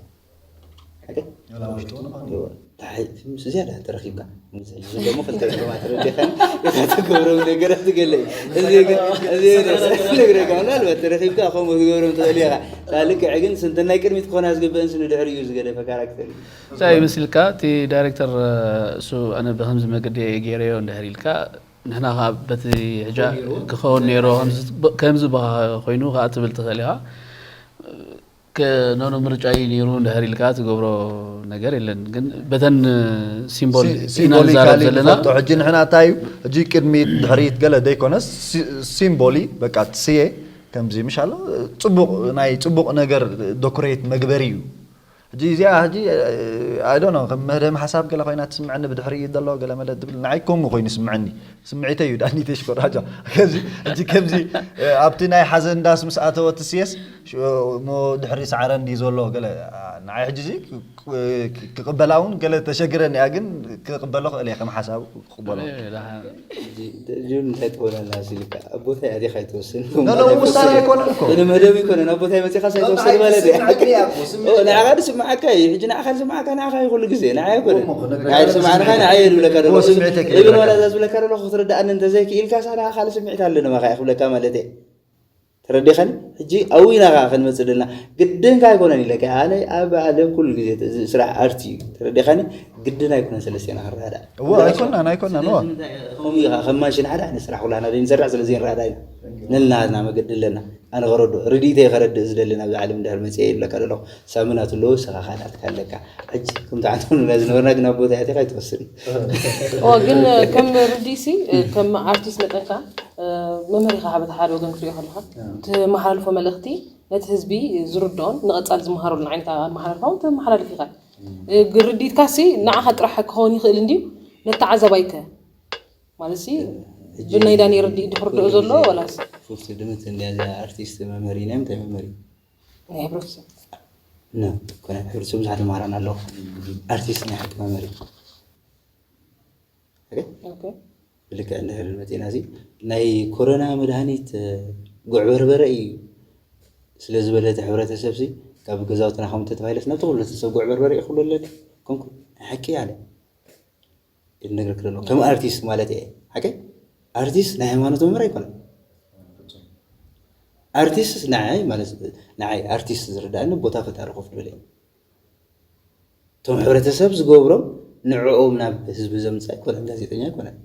ሓቀ? ወላ ውሽጢ እውን ይኾን። እወ። እንታይ ምስ ዝያዳ ተረኺብካ። ምስ ሕጂ ዘሎ እሞ ክልተ ዕልዋ ተረዲኻኒ። ኢኻ ትገብሮም ነገራት ትገለ እዩ። እዚ ግን፣ እዚ ግን ነግረካ፣ ምናልባት ተረኺብካ ከምኡ ትገብሮም ትኽእል ኢኻ። እታ ልክዕ ግን ስንትናይ ቅድሚት ክኾና ዝግበእን ስንድሕሪኡ ዝገደፈ ካራክተር እዩ። እንታይ ይመስልካ እቲ ዳይሬክተር እሱ ኣነ ብከምዚ መገዲ እየ ገይረዮ እንድሕር ኢልካ ንሕና ከዓ በቲ ሕጃ ክኸውን ነይሮ ከምዚ በኻ ኮይኑ ከዓ ትብል ትኽእል ኢኻ። ከ- ኖ ኖ ምርጫ እዩ ነይሩ እንድሕር ኢልካ ትገብሮ ነገር የለን። ግን በተን ሲምቦል ኢና ንዛረብ ዘለና። ሕጂ ንሕና እንታይ እዩ ሕጂ ቅድሚት ድሕሪት ገለ ዘይኮነስ ሲ- ሲምቦሊ በቃ ትስየ ከምዚ ምሽ ኣሎ። ፅቡቕ ናይ ፅቡቕ ነገር ዶኮሬት መግበሪ እዩ። ሕጂ እዚኣ ሕጂ ኣይዶ ከም መደም ሓሳብ ገለ ኮይና ትስምዐኒ ብድሕሪ እዩ ዘሎ ገለ መለ ትብል ንዓይ ከምኡ ኮይኑ ይስምዐኒ። ስምዒተይ እዩ ዳኒ ተሽኮራጃ ከዚ ሕጂ ከምዚ ኣብቲ ናይ ሓዘን ዳስ ምስ ኣተወ ትስየስ እሞ ድሕሪ ሰዓረ እንዲ ዘሎ ገለ ንዓይ ሕጂ እዚ ክቕበላ እውን ገለ ተሸግረኒ እያ ግን ክቕበሎ ክእል እየ ከም ሓሳብ ክቕበሎ። ጁን እንታይ ትኾነና ሲልካ ኣብ ቦታ ኣዴኻ ይትወስን። ውሳነ ኣይኮነን እኮ ንመደብ ይኮነን ኣብ ቦታ መፅኻ ሳይትወስን ማለት እዩ። ንዓኻ ዝስምዓካ እዩ ሕጂ ንዓኻ ዝስምዓካ ንዓኻ እዩ ኩሉ ግዜ ንዓ ኣይኮነን። ንዓ ዝስምዓንኻ ንዓ እየ ዝብለካ ደሎ። ስምዒተይ እብን ዋላ እዛ ዝብለካ ደሎ ክትርዳእኒ እንተዘይክኢልካ ሳ ንዓኻ ካልእ ስምዒት ኣለኒ መኻ ክብለካ ማለት እየ። ተረዲኻኒ? ሕጂ ኣብኡ ኢና ከዓ ክንመፅእ ደልና። ግድንካ ኣይኮነን ኢለካ። ኣነ ኣብ ዓለም ኩሉ ግዜ እዚ ስራሕ ኣርቲ እዩ። ተረዲኻኒ? ግድን ኣይኮነን ሰለስቴና ክንረዳእ። እወ ኣይኮናን ኣይኮናን እወ ከምኡ ኢኻ ከም ማሽን ሓደ ዓይነት ስራሕ ኩላና ዘይንሰርሕ ስለዚ ንረዳእ ኢና። ነናትና መገዲ ኣለና። ኣነ ከረድኦ ርድኢተይ ከረድእ ዝደሊ ናብዚ ዓለም እንድሕር መፅየ ይብለካ ዘለኹ። ሳምና ትለዎ ንስኻ ካልኣትካ ኣለካ። ሕጂ ከምቲ ዓንተ ንብላ ዝነበርና ግን ኣብ ቦታ ያቴኻ ኣይትወስን። ኦ ግን ከም ርዲሲ ከም ኣርቲስት መጠንካ መምህር ኢኻ ካብ ሓደ ወገን ክትሪኦ ከለኻ ትመሓላልፎ መልእኽቲ ነቲ ህዝቢ ዝርድኦን ንቐፃሊ ዝመሃረሉን ዓይነት ኣመሓላልፋ እውን ተመሓላልፍ ኢኻ። ግን ርዲትካ ሲ ንዓኻ ጥራሕ ክኸውን ይኽእል እንድዩ ነተዓዛባይከ ማለት ሲ ብናይ ዳኒ ርዲእ ድክርድኦ ዘሎ ወላስ ፉፍቲ ድምት እንዲያ እዚኣ ኣርቲስት መምህር እዩ ናይ ምንታይ መምህር እዩ? ናይ ሕብረተሰብ ነ ኮነ ሕብረተሰብ ብዙሓት መምህራን ኣለዉ። ኣርቲስት ናይ ሓቂ መምህር እዩ። ኦኬ ብልክዕ እንድሕር መፂና እዚ ናይ ኮሮና መድሃኒት ጉዕ በርበረ እዩ ስለ ዝበለ እቲ ሕብረተሰብ ሲ ካብ ገዛውትና ከም ተተባሂለስ ናብቲ ኩሉ ሰብ ጉዕ በርበረ ይኽሉ ኣለኒ ኮንኩ ሓቂ ኣለ ይነግረክ ዘሎ ከም ኣርቲስት ማለት እየ ሓቂ ኣርቲስት ናይ ሃይማኖት መምህር ኣይኮነን ኣርቲስት ንዓይ ማለት ንዓይ ኣርቲስት ዝርዳእኒ ቦታ ፈጣሪ ኮፍ ዝበለ እዩ እቶም ሕብረተሰብ ዝገብሮም ንዕኦም ናብ ህዝቢ ዘምፅእ ኣይኮነን ጋዜጠኛ ኣይኮነን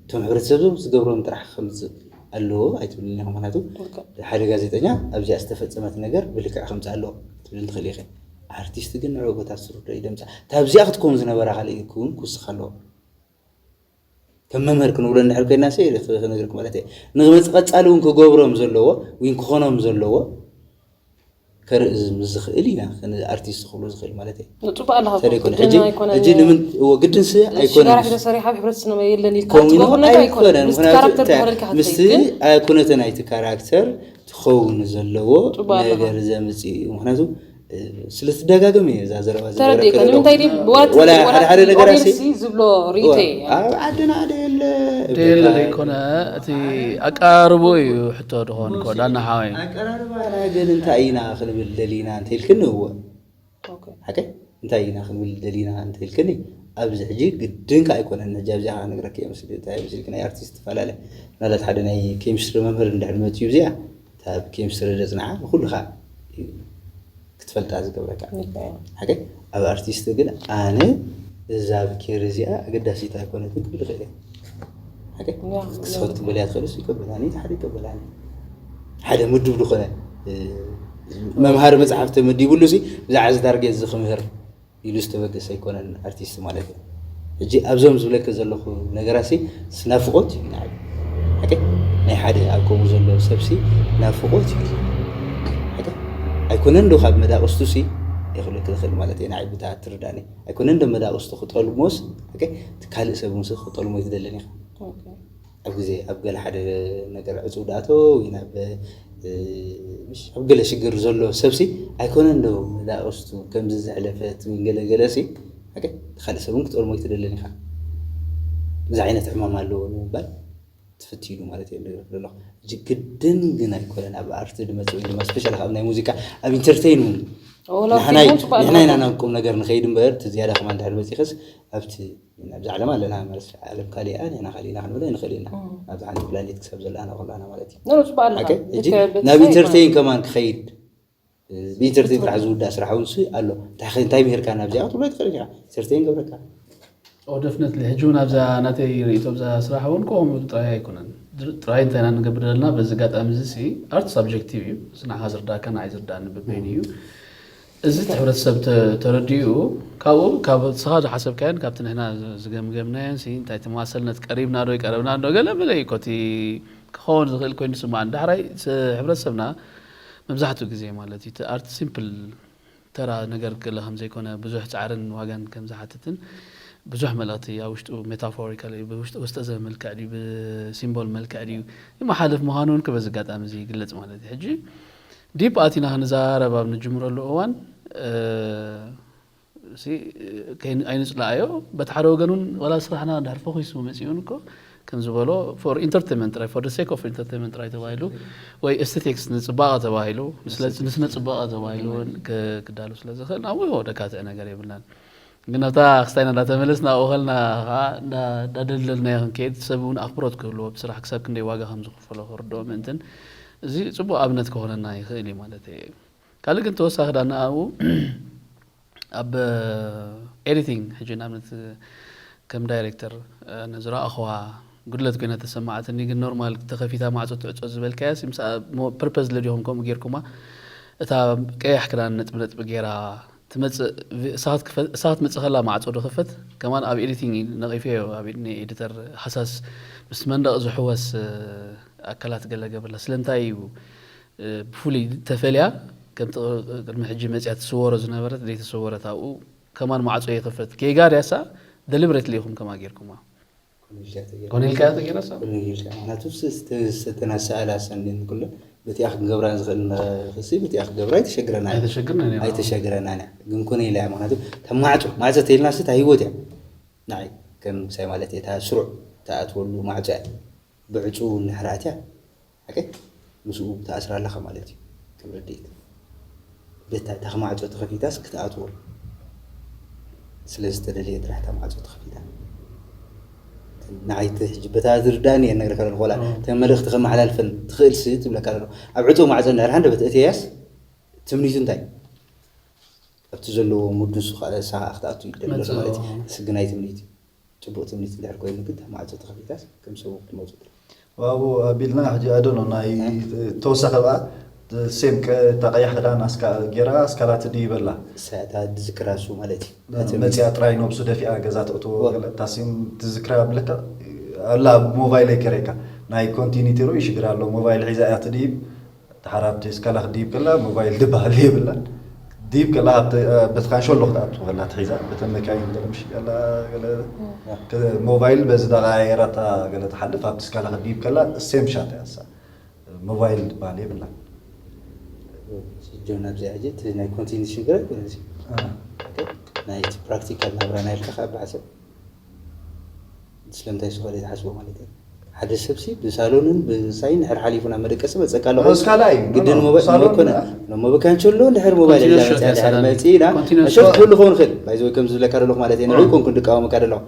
እቶም ሕብረተሰብ ዝገብሮም ጥራሕ ከምፅእ ኣለዎ ኣይትብልን ኢኻ ምክንያቱ ሓደ ጋዜጠኛ ኣብዚኣ ዝተፈፀመት ነገር ብልክዕ ከምፅእ ኣለዎ ትብል ትኽእል ኢኸ ኣርቲስት ግን ንዕኡ ቦታ ዝስርዶ ይደምፃ ካብዚኣ ክትከውን ዝነበራ ካልእ ክውን ክውስኽ ኣለዎ ከም መምህር ክንብሎ እንድሕር ኮይና ሲ ክነግርክ ማለት እየ ንመፅ ቀፃሊ እውን ክገብሮም ዘለዎ ወይ ክኾኖም ዘለዎ ከርኢ ዝኽእል ኢና ኣርቲስት ክብሎ ዝኽእል ማለት እዩ። ንፅቡቅ ኣለካ እኮ፣ ተደይኮነ ግድን ሕጂ ኣይኮነን። ሕጂ ንምን እዎ ግድን ስ ሽጋራ ኣይኮነን። ሒዘ ሰሪሓ ኣብ ሕብረተሰብና የለን ኢልካ ከምኡ ኢሉ ትገብሮ ነገር ኣይኮነን። ኣይኮነን። ምስቲ ምክንያቱ ካራክተር እንታይ- ተኸሪልካ ምስቲ ክትኸይድ ግን ኣይ- ኩነተ ናይቲ ካራክተር ትኸውን ዘለዎ ጽቡቅ ኣለኻ። ነገር ዘምጽእ እዩ። ምክንያቱ እ፣ ስለ ትደጋገም እዩ እዛ ዘረባ ተረዲእካ። ዝነበረካ ዘለኹ። ንምንታይ ድዩ? ወላ ወላ ወላ ሓደ ሓደ ነገር ኣሲ- ኦዲየንስ ዝብሎ ሪቴ። ኣብ ዓድና ኣደ የለ ደየለ ዘይኮነ እቲ ኣቀራርቦ እዩ ሕቶ ድኾን ኮ ዳና ሓወይ ኣቀራርባና ግን እንታይ ኢና ክንብል ደሊና እንተኢልክኒ እወ ኦኬ። ሓቀይ እንታይ ኢና ክንብል ደሊና እንተኢልክኒ ኣብዚ ሕጂ ግድን ከ ኣይኮነን ሕጂ ኣብዚኣ ከነግረኪ እየ መስሊ እንታይ መስልኪ ናይ ኣርቲስት ትፈላለ ምናልባት ሓደ ናይ ኬሚስትሪ መምህር እንድሕር መፅዩ እዚኣ እታ ብ ኬሚስትሪ ደፅንዓ ንኩሉ ከዓ እዩ ክትፈልጣ ዝገብረካ ሓቀይ ኣብ ኣርቲስት ግን ኣነ እዛ ብኬር እዚኣ ኣገዳሲት ኣይኮነትን ክብል ይኽእል እየ ሓቀይ ክስኸት ትበልያ ትኽእል እሱ ይቀበላኒ እቲ ሓደ ይቀበላኒ ሓደ ምድብ ዝኾነ መምሃሪ መፅሓፍ ተመዲብሉ ሲ ብዛዕባ እዚ ታርጌት እዚ ክምህር ኢሉ ዝተበገሰ ኣይኮነን ኣርቲስት ማለት እዩ። ሕጂ ኣብዞም ዝብለከ ዘለኹ ነገራሲ ስናፍቆት እዩ ንዓይ። ሓቂ ናይ ሓደ ኣብ ከምኡ ዘሎ ሰብሲ ናፍቆት እዩ። ሓቂ ኣይኮነን ዶ ካብ መዳቕስቱ ሲ የኽልክ ዝኽእል ማለት እዩ ንዓይ ብታ ትርዳኒ ኣይኮነን ዶ መዳቕስቱ ክጠልሞስ ሓቂ ካልእ ሰብ ምስ ክጠልሞ ይትደልን ኢኻ። ኣብ ግዜ ኣብ ገለ ሓደ ነገር ዕፁብ ዳኣቶ ወይ ናብ ኣብ ገለ ሽግር ዘሎ ሰብሲ ኣይኮነን ዶ መዳቕስቱ ከምዚ ዘሕለፈት ወይ ገለ ገለ ሲ ካልእ ሰብ እውን ክትጠልሞ ኣይትደልን ኢኻ እዚ ዓይነት ሕማም ኣለዎ ንምባል ትፍትይሉ ማለት እየ ንገብር ዘለኹ እዚ ግድን ግን ኣይኮነን ኣብ ኣርቲ ድመፅ ወይ ድማ ስፔሻል ካብ ናይ ሙዚቃ ኣብ ኢንተርቴይን እውን ንሕና ኢና ናብ ቁም ነገር ንኸይድ እምበር እቲ ዝያዳ ከማ እንድሕር መፂኸስ ኣብቲ ኣብዛ ዓለም ኣለና ማለት ዓለም ካሊኣ ንሕና ካሊእና ክንብሎ ንኽእል ኢና ኣብዛ ሓንቲ ፕላኔት ክሳብ ዘለና ከለና ማለት እዩ ኖ ጽቡቅ ኣለካ ሓቂ ሕጂ ልክዕ በቲ ናብ ሳይድ ኢንተርቴይን ማለት ከማን ክኸይድ ብኢንተርቴይን ጥራሕ ዝውዳእ ስራሕ እውን ሲ ኣሎ እንታይ እንታይ ምሄርካ ናብዚኣ ክትብሎ ትኽእል ኢኻ ኢንተርቴይን ገብረካ ኦ ደፍነትሊ ሕጂ እውን ኣብዛ ናተይ ርእቶ ኣብዛ ስራሕ እውን ከምኡ ጥራይ ኣይኮነን ጥራይ እንታይ ኢና ንገብር ዘለና በዚ ኣጋጣሚ እዚ ሲ ኣርት ሳብጀክቲቭ እዩ እዚ ንዓኻ ዝርዳእካ ንዓይ ዝርዳእኒ በበይኑ እዩ እዚ እቲ ሕብረተሰብ ተረዲኡ ካብኡ ካብ ስኻ ዝሓሰብካዮን ካብቲ ንሕና ዝገምገምናዮን ሲ እንታይ ተመሳሰልነት ቀሪብና ዶ ይቀረብና ዶ ገለ መለ እዩ ኮቲ ክኸውን ዝኽእል ኮይኑ ስማዕ ዳሕራይ ሕብረተሰብና መብዛሕትኡ ግዜ ማለት እዩ ኣርት ሲምፕል ተራ ነገር ገለ ከም ዘይኮነ ብዙሕ ፃዕርን ዋጋን ከም ዝሓትትን ብዙሕ መልእኽቲ ኣብ ውሽጡ ሜታፎሪካል እዩ ብውሽጠ ዘብ መልክዕ ድዩ ብሲምቦል መልክዕ ድዩ ይመሓልፍ ምዃኑ እውን ክበዚ ኣጋጣሚ እዚ ይግለፅ ማለት እዩ ሕጂ ዲፕ ኣቲና ክንዛረብ ኣብ ንጅምረሉ እዋን ኣይንፅላኣዮ በቲ ሓደ ወገን እውን ዋላ ስራሕና ድሕር ፈኺሱ መፂኡን እኮ ከም ዝበሎ for entertainment ጥራይ for sake of entertainment ጥራይ ተባሂሉ ወይ aesthetics ንፅባቐ ተባሂሉ ንስነ ፅባቐ ተባሂሉ ክዳሉ ስለ ዝኽእል ናብ ወደካትዕ ነገር የብልናን ግን ኣብታ ክስታይና እንዳተመለስና ኣብኡ ከልና ከዓ እንዳደልደልናዮ ክንከይድ ሰብ እውን ኣኽብሮት ክህልዎ ብስራሕ ክሳብ ክንደይ ዋጋ ከም ዝኽፈሎ ክርድኦ ምእንትን እዚ ፅቡቅ ኣብነት ክኾነና ይኽእል እዩ ማለት እዩ ካልእ ግን ተወሳኺ ዳና ኣብኡ ኣብ ኤዲቲንግ ሕጂ ንኣብነት ከም ዳይሬክተር ንዝረኣኽዋ ጉድለት ኮይና ተሰማዓትኒ ግን ኖርማል ተኸፊታ ማዕፆ ትዕፆ ዝበልካያ ፐርፐዝ ለዲኹም ከምኡ ጌርኩማ እታ ቀያሕ ክዳን ነጥቢ ነጥቢ ጌራ ትመፅእ እሳ ክትመፅእ ከላ ማዕፆ ዶ ክፈት ከማን ኣብ ኤዲቲንግ ነቒፈዮ ኣብ ኤዲተር ሃሳስ ምስ መንደቕ ዝሕወስ ኣካላት ገለ ገብርላ ስለምንታይ እዩ ብፍሉይ ተፈልያ ከምቲ ቅድሚ ሕጂ መፅያ ትስወሮ ዝነበረት ዘይተሰወረት ኣብኡ ከማን ማዕፆ ይኽፈት ጌጋ ድያሳ ደሊብሬትሊ ኢኹም ከማ ጌርኩማ ኮነ ኢልካያ ተጌራሳ ምክንያቱ ዝተናሰኣላ ሰንዴን ኩለን በቲኣ ክንገብራ ንዝኽእል ንኽሲ በቲኣ ክንገብራ ኣይተሸግረና ኣይተሸግርና ነይራ። ኣይተሸግረና እያ ግን ኮነ ኢላ እያ ምክንያቱ ከም ማዕፆ ማዕፆ ተይልና ሲ እታ ህይወት እያ ንዓይ ከም ምሳይ ማለት እየ፣ እታ ስሩዕ ትኣትወሉ ማዕጾ እያ። ብዕጹው እንድሕር ኣትያ፣ ሓቀይ? ምስኡ ትኣስራ ኣለኻ ማለት እዩ። ከም ርድኢት። በታ እታ ማዕጾ ተኸፊታስ ክትኣትዎ ስለ ዝተደልየ ጥራሕ እታ ማዕጾ ተኸፊታ። ንዓይ እቲ ሕጂ በታ ዝርዳእኒ እየ እነግረካ ዘለኹ። ዋላ እተን መልእኽቲ ከመሓላልፈን ትኽእልሲ ትብለካ ዘለኹ። ኣብ ዕጹው ማዕጾ እንድሕር ሃንደበት እተያስ ትምኒቱ እንታይ? ኣብቲ ዘለዎ ሙድ ንሱ ከዓ ንስኻ ክትኣቱ ይደሊ ዘሎ ማለት እዩ። ንሱ ግን ኣይትምኒት እዩ። ጽቡቕ ትምኒት እንድሕር ኮይኑ ግን እታ ማዕጾ ተኸፊታስ ከም ሰብ ክትመጹ ትኽእል። ዋው ኣቢልና ሕጂ ኣደኖ ናይ ተወሳኺ በኣ ሴም እታ ቀያሕ ክዳን ኣስካ ጌራ ኣስካላ ትድይበላ። እሳ እታ ዝዝክራ እሱ ማለት እዩ። እታ ትምኒት መጽያ ጥራይ ነብሱ ደፊኣ ገዛ ተእትዎ ገለ እታ ሴም ትዝክራ ብለካ ኣላ ኣብ ሞባይለይ ከረካ ናይ ኮንቲኒቲ ርኡ ይሽግር ኣሎ ሞባይል ሒዛ እያ ትድይብ። ድሓር ኣብቲ ስካላ ክትድይብ ከላ ሞባይል ድበሃል የብላን። ድይብ ከላ ኣብቲ በቲ ካንሸሎ ክትኣቱ ከላ ትሒዛ በተን መካይን ገለ ምሽ ገላ ገለ ሞባይል በዚ ተቐያየራታ ገለ ትሓልፍ ኣብቲ ስካላ ክትድይብ ከላ ሴም ሻት እያ እሳ። ሞባይል ድበሃል የብላን። ጆን ኣብዚኣ ሕጂ እቲ ናይ ኮንቲኒቲ ሽግር ኣይኮነን እዚ። ናይቲ ፕራክቲካል ናብራ ናይ ኢልካ ከዓ ብሓሰብ ስለምንታይ ስለ ዝሓስቦ ማለት እዩ። ሓደ ሰብሲ ብሳሎንን ብሳይን ድሕር ሓሊፉ ናብ መደቀሲ መፀካ ኣለኹ። ኖ፣ ስካላ እዩ። ኖ፣ ግድን ኖ፣ ሞባይል ሳሎን መኮነ። ኖ፣ ሞባይል ካንቸሎ ድሕር ሞባይል ኮንቲኒስ ሒዛ ሾት መፅያ ድሕር ያሳላኒ። መፂእ ኢላ ኮንቲኒስ መሸት ሾት። ኩሉ ክኸውን ይኽእል። ባይዘ ወይ ከምዚ ዝብለካ ዘለኹ ማለት እየ። ንዑ እ። ኮንኩ ድቃወመካ ዘለኹ።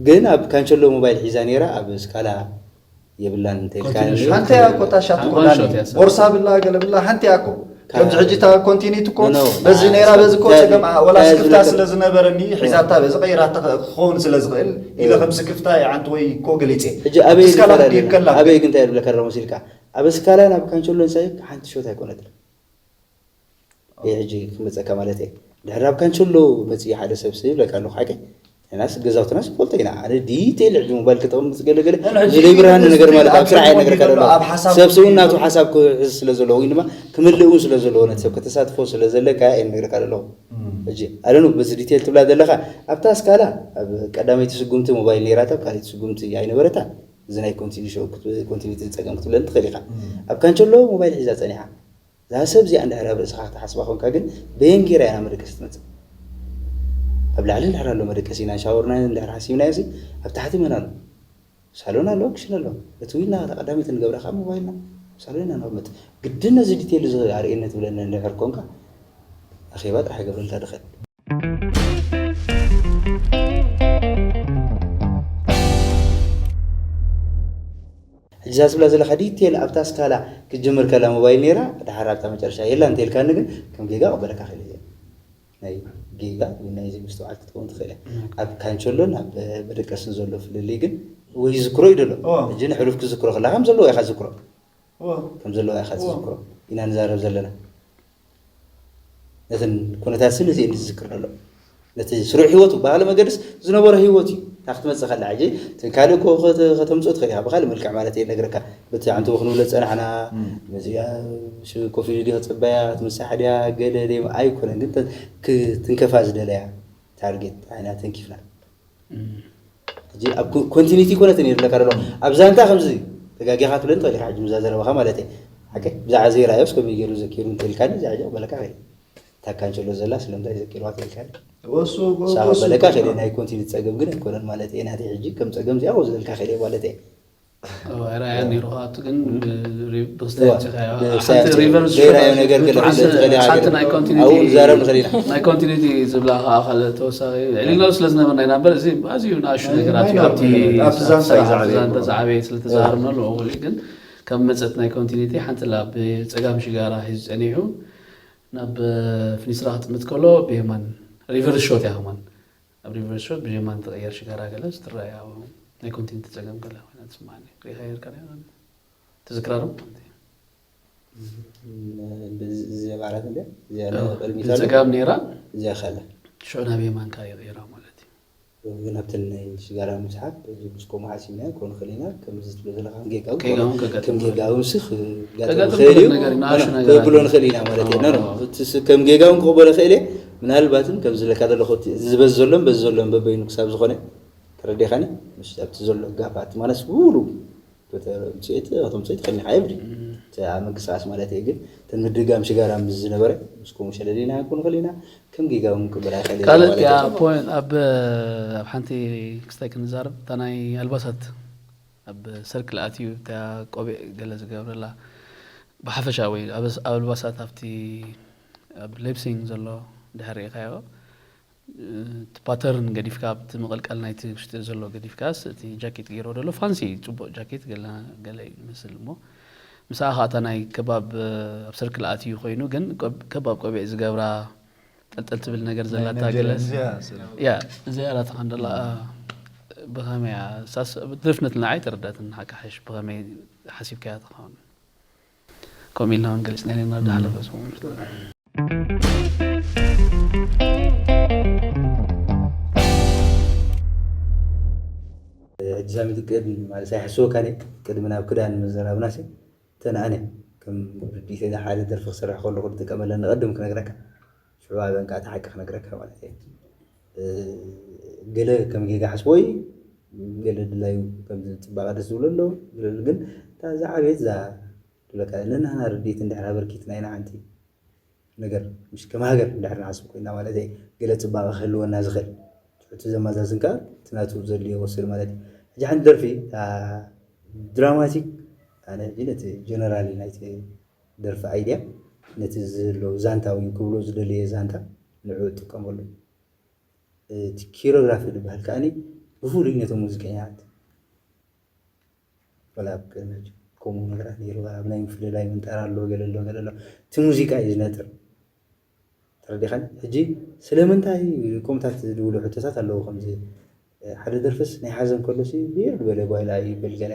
ግን ኣብ ካንቸሎ ሞባይል ሒዛ ነይራ ኣብ ስካላ የብላን እንተ ኢልካ ኮንቲኒስ ኒ- ሾት። ሓንቲ እያ እኮ እታ ሻት ሓንቲ ኮላ ሾት እያ። ቦርሳ ብላ ገለ ብላ ሓንቲ እያ እኮ። ከምዚ ሕጂ እታ ኮንቲኒት እኮ ኖ፣ ኖ፣ በዚ ኖ፣ ነይራ ኖ፣ በዚ እኮ ኖ፣ ጸገም ኖ፣ ኣ- ወላ ኖ፣ ስክፍታ ኖ፣ ስለ ዝነበረኒ ኖ። ሒዛታ በዚ ቀይራታ ክኸውን ስለ ዝኽእል ኢለ ኖ። ከም ስክፍታ ይዓንት ወይ እኮ ገሊጸ። ሕጂ ኣበይ እቲ ስካላ ኢልካ ክትድይብ ከላ ኣለና? ኣበይ ግን እንታይ ይብለካ ኣለኹ መሲልካ? ኣብ ስካላ ናብ ካንቸሎ ንሳይ ሓንቲ ሾት ኣይኮነትን። እየ ሕጂ ክመፀካ ማለት እየ። ድሕር ናብ ካንቸሎ መፅኢ ሓደ ሰብ ስብ ይብለካ ኣለኹ ሓቂ። ናስ ገዛውትናስ ይፈልጦ ኢና። ኣነ ዲቴል ሕጂ ሞባይል ክጠቕም ምስ ገለ ገለ ንሕጂ ዝደይ ብርሃን እዚ ነገር ማለት ኣብ ኣብ ስራሕ እየ ክኸውን ነገርካ ይደሎ፣ ዘሎ። ኣብ ሓሳብ ሰብ ስውን ናቱ ክኸውን ሓሳብ ክሕዝ ስለ ዘለዎ ወይ ድማ ክምልእ እውን ስለ ዘለዎ ነቲ ሰብ ከተሳትፎ ስለ ዘለካ እየ ነገርካ ዘለኹ። እም። ሕጂ ኣለኑ በዚ ዲቴል ትብላ ዘለኻ ኣብታ ስካላ ኣብ ቀዳመይቲ ስጉምቲ ሞባይል ነይራታ ኣብ ካልኣይቲ ስጉምቲ ኣይነበረታ። እዚ ናይ ኮንቲኒ ሾው ክት- ኮንቲኒቲ ጸገም ክትብለኒ ትኽእል ኢኻ። እም። ኣብ ካንቸሎ ሞባይል ሒዛ ጸኒሓ። እዛ ሰብ እዚኣ እንድሕር ኣብ ርእስኻ ክትሓስባ ኮንካ ግን በየን ጌራ እያ ናብ መደቀሲ ትመጽእ? ኣብ ላዕሊ እንድሕር ኣሎ መደቀሲና ሻወርና እንድሕር ሓሲብናዮ ሲ ኣብ ታሕቲ መን ኣሎ? ሳሎን ኣሎ፣ ክሽን ኣሎ። እቲ ዊና እታ ቀዳመይቲ ንገብራ ከዓ ሞባይልና ሳሎን ኢና ነቕምጥ። ግድን ነዚ ዲቴል እዚ ኣርእየኒ ትብለኒ እንድሕር ኮንካ ኣኼባ ጥራሕ ይገብረልካ ድኽእል። ሕጂ እዛ ትብላ ዘለኻ ዲቴል ኣብታ ስካላ ክትጅምር ከላ ሞባይል ነይራ፣ ድሓር ኣብታ መጨረሻ የላ እንተልካኒ ግን ከም ጌጋ ቅበለካ ክእል እየ። ናይ ጌጋ ወይ ናይ ዘይምስትውዓል ክትከውን ትኽእል እያ። ኣብ ካንቸሎን ኣብ መደቀስን ዘሎ ፍልልይ ግን ወይ ይዝክሮ እዩ ደሎ። ሕጂ ንሕሉፍ ክትዝክሮ ከላ ከም ዘለዎ ኢኻ ዝዝክሮ። ከም ዘለዎ ኢኻ ትዝክሮ ኢና ንዛረብ ዘለና። ነተን ኩነታት ስኒ እዚኤን ዝዝክር ዘሎ። ነቲ ስሩዕ ህይወቱ ብካልእ መገድስ ዝነበሮ ህይወት እዩ። እታ ክትመጽእ ከላ ሕጂ እቲ ካልእ እኮ ከተ- ከተምጽኦ ትኽእል ኢኻ። ብካልእ መልክዕ ማለት እየ ነግረካ። በቲ ዓንተቦ ክንብሎ ዝጸናሕና፣ እም። ነዚኣ ሽ- ኮፍ ኢሉ ድዩ ክጽበያ፣ ክትምሳሕ ድያ፣ ገለ ደም ኣይኮነን። ግን ተ- ክ- ትንከፋ ዝደለያ ታርጌት ዓይና ተንኪፍና። ሕጂ ኣብ ኮ- ኮንቲኒቲ ኮነት ነይሩ ለካ ደሎ ኣብ ዛንታ ከምዚ ተጋጊኻ ትብለኒ ትኽእል ኢኻ። ሕጂ ምዛ ዘረባኻ ማለት እየ ሓቂ ብዛዕባ ዘይረኣዮስ ከመይ ገይሩ ዘኪሩ እንተልካኒ እዛ ሕጂ ክበለካ ኸይደ እታ ካንቸሎ ዘላ ስለምንታይ ዘኪርዋ ትልካኒ ወሱ ንሳ ወሱ ክበለካ ኸይደ ናይ ኮንቲኒቲ ጸገም ግን ኣይኮነን ማለት እየ ናተይ ሕጂ ከም ጸገም እዚኣ ክወስደልካ ኸይደ ማለት እየ። ራያ ነይሩ ኣቱ ግን ብክስታይ ሪቨርስ ዘይራዮ ነገር ገለ ሓንቲ ናይ ኮንቲኒቲ ኣብኡ ንዛረብ ንኽእል ኢና ናይ ኮንቲኒቲ ዝብላ ከዓ ካልእ ተወሳኺ ዕሊልና ስለ ዝነበርና ኢና እምበር እዚ ኣዝዩ ንኣሹ ነገራት እዩ ኣብቲ ኣብቲ ዛንታ እዩ ዝዓበየ ዛንታ ዝዓበየ ስለ ተዛሃርና ኣለዎ ግን ከም መፀት ናይ ኮንቲኒቲ ሓንቲ ላ ብፀጋም ሽጋራ ሒዙ ፀኒሑ ናብ ፍኒስራ ክጥምት ከሎ ብየማን ሪቨርስ ሾት እያ ከማን ኣብ ሪቨርስ ሾት ብየማን ትቕየር ሽጋራ ገለ ዝትረኣያ ናይ ኮንቲኒቲ ፀገም ገለ ኮይና ትስማዓኒ ሪኢኻ ይርካ ትዝክራ ዶ? እዚኣ ማለት እንደ እዚኣ ጸጋም ነይራ እዚኣ ካለ ሽዑ ናብ የማንካ ይቕይራ ማለት እዩ። ግን ኣብተን ናይ ሽጋራ ምስሓብ እዚ ምስ ከምኡ ሓሲብና ክኾን ንኽእል ኢና። ከምዚ ትብሎ ዘለኻ ከም ጌጋ እውን ክኾን- ከም ጌጋ እውን ሲ ክጋጥም ክኽእል እዩ። ከብሎ ንኽእል ኢና ማለት እዩ። ኖ፣ ኖ፣ እቲ ስ- ከም ጌጋ እውን ክቕበሎ ይኽእል እየ። ምናልባትም ከም ዝለካ ዘለኹ እቲ ዝበዝ ዘሎን በዚ ዘሎን በበይኑ ክሳብ ዝኾነ ተረዲኻኒ ምስ ኣብቲ ዘሎ ጋፋት ማለት ሙሉ ምጽኢት ከተምጽእ ትኽእል ኢኻ፣ ኤቭሪ እቲ ኣብ ምንቅስቃስ ማለት እዩ። ግን እተን ምድጋም ሽጋራ ምስ ዝነበረ ምስ ከምኡ ሸለሊና ክንኮን ንኽእል ኢና። ከም ጌጋ እውን ክቕበል ኣይኽእል እየ ካልእ ማለት እቲኣ እዩ። ፖይንት ኣብ ኣብ ሓንቲ ክስታይ ክንዛረብ እታ ናይ ኣልባሳት ኣብ ሰርክል ኣትዩ እታ ቆቢዕ ገለ ዝገብረላ ብሓፈሻ ወይ ኣብ ኣብ ኣልባሳት ኣብቲ ኣብ ሌፕሲንግ ዘሎ ድሕሪ ሪኢኻዮ እቲ ፓተርን ገዲፍካ ኣብቲ ምቕልቃል ናይቲ ውሽጢ ዘሎ ገዲፍካስ እቲ ጃኬት ገይሮ ዘሎ ፋንሲ ጽቡቕ ጃኬት ገለ ገለ እዩ ዝመስል እሞ ምስኣ ከዓ እታ ናይ ከባብ ኣብ ሰርክል ኣትዩ ኮይኑ ግን ቆብ- ከባብ ቆቢዕ ዝገብራ ጠልጠል ትብል ነገር ዘላታ ገለስ ያ እዚኣ ላታ ከንደላ ብኸመይ ደፍነት ንዓይ ተረዳትን ሓካሕሽ ብኸመይ ሓሲብካያ ትኸውን ከምኡ ኢልና እውን ገሊፅና ኢና ናብ ዝሓለፈ ሰሙን ሕጂ ሳሚት ቅድሚ ማለት ኣይሕስወካ ቅድሚ ናብ ክዳን ምዘራብናሲ ተን ኣነ ከም ርዲተ ሓደ ደርፊ ክሰርሕ ከለኹ ዝጥቀመለን ንቐድም ክነግረካ ሽዑ ኣበን ከዓ ተሓቂ ክነግረካ ማለት እየ ገለ ከም ጌጋ ሓስቦ እዩ ገለ ድላዩ ከም ፅባቐ ደስ ዝብሎ ኣሎ ግን እዛ ዓብየት እዛ ትብለካ ነናና ርዲት እንድሕር ኣበርኪትና ኢና ሓንቲ ነገር ምሽ ከም ሃገር እንድሕር ንሓስብ ኮይና ማለት እየ ገለ ፅባቐ ክህልወና ዝኽእል እቲ ዘመዛዝን ከዓ እቲ ናቱ ዘድልዮ ወስድ ማለት እዩ ሕጂ ሓንቲ ደርፊ ድራማቲክ ኣነ ሕጂ ነቲ ጀነራሊ ናይቲ ደርፊ ኣይድያ ነቲ ዝህለው ዛንታ ወይ ክብሎ ዝደለየ ዛንታ ንዑ እጥቀመሉ እቲ ኪሮግራፊ ዝበሃል ከዓኒ ብፍሉይ ነቶም ሙዚቀኛት ወላ ኣብ ቅድሚ ከምኡ ነገራት ነይሩ ኣብ ናይ ምፍልላይ ምንጣር ኣሎ ገለ ኣሎ ገለ ኣሎ እቲ ሙዚቃ እዩ ዝነጥር ተረዲኻኒ ሕጂ ስለምንታይ ከምታት ዝብሉ ሕቶታት ኣለዉ ከምዚ ሓደ ደርፍስ ናይ ሓዘን ከሎሲ ብሄር ዝበለ ጓይላ ይበል ገለ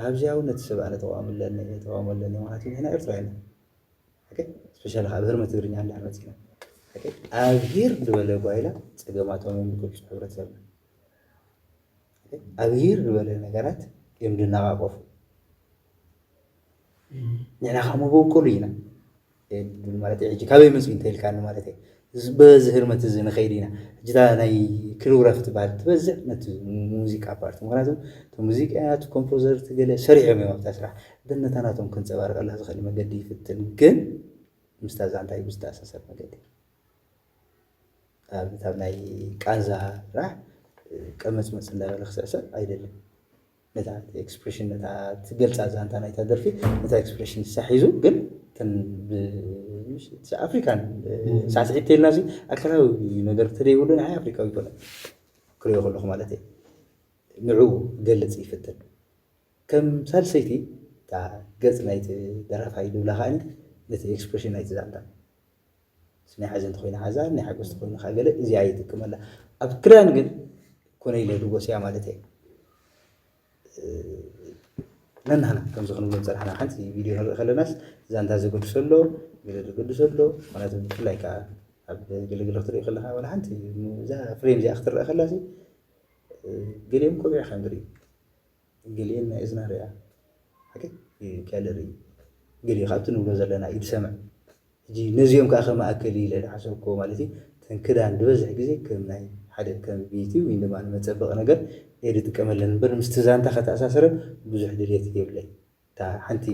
ኣብዚ እውን ነቲ ሰብ ኣነ ተቃውሞ ኣለኒ ተቃውሞ ኣለኒ ማለት እዩ ንሕና ኤርትራ ኢና ስፔሻሊ ኣብ ህርመት ትግርኛ እንድሕር መፂና ኣብ ሄር ዝበለ ጓይላ ፀገማቶም እዮም ዝገልፁ ሕብረተሰብና ኣብ ሄር ዝበለ ነገራት እዮም ዝናቃቀፉ ንሕና ከዓ መበቆሉ ኢና ማለት ሕጂ ካበይ መፅኡ እንተኢልካኒ ማለት በዚ ህርመት እዚ ንኸይድ ኢና ሕጂ ናይ ክሪግራፍ ትበሃል ትበዝሕ ነቲ ሙዚቃ ፓርቲ ምክንያቱ እቲ ሙዚቃ እቲ ኮምፖዘር እቲ ገለ ሰሪሖም እዮም ኣብታ ስራሕ ግን ነታ ናቶም ክንፀባርቀላ ዝኽእል መገዲ ይፍትን ግን ምስታ ዛንታ እዩ ብዝተኣሳሰር መገዲ ኣብታ ናይ ቃንዛ ስራሕ ቀመፅመፅ እንዳበለ ክስዕስዕ ኣይደልን ነታ ኤክስፕሬሽን ነታ ትገልፃ ዛንታ ናይታ ደርፊ ነታ ኤክስፕሬሽን ሳሒዙ ግን ኣፍሪካን ሳዕስዒት ተልና ኣካላዊ ነገር ተደይብሉ ናይ ኣፍሪካዊ ይኮነ ክሪኦ ከለኹ ማለት እዩ ንዑ ገልፅ ይፍትን ከም ሳልሰይቲ እታ ገፅ ናይቲ ደራፋይ ዝብላ ከዓ ነቲ ኤክስፕሬሽን ናይቲ ዛንታ ናይ ሓዘን ተኮይና ሓዛን ናይ ሓጎስ ተኮይኑ ከዓ ገለ እዚኣ ይጥቀመላ ኣብ ክዳን ግን ኮነ ኢለ ድጎስያ ማለት እየ ነናህና ከምዚ ክንብሎ ዝፀናሕና ሓንቲ ቪድዮ ንርኢ ከለናስ ዛንታ ዘገድሶ ኣሎ ገለ ዘገድሶ ኣሎ ማለት ብፍላይ ከዓ ኣብ ገለገለ ክትርኢ ከለካ ዋላ ሓንቲ እዛ ፍሬም እዚኣ ክትረአ ከላ ገሊኦም ቆቢዕ ከም ዝርኢ ገሊኦም ናይ እዝና ርያ ሓቂ ከልርኢ ገሊኡ ካብቲ ንብሎ ዘለና ኢድ ሰምዕ ሕጂ ነዚኦም ከዓ ከማእከል ኢለ ዝሓሰብክዎ ማለት እዩ እተን ክዳን ዝበዝሕ ግዜ ከም ናይ ሓደ ከም ቢቲ ወይ ድማ ንመፀበቂ ነገር እየ ዝጥቀመለን እምበር ምስቲ ዛንታ ከተኣሳስረ ብዙሕ ድሌት የብለይ እታ ሓንቲ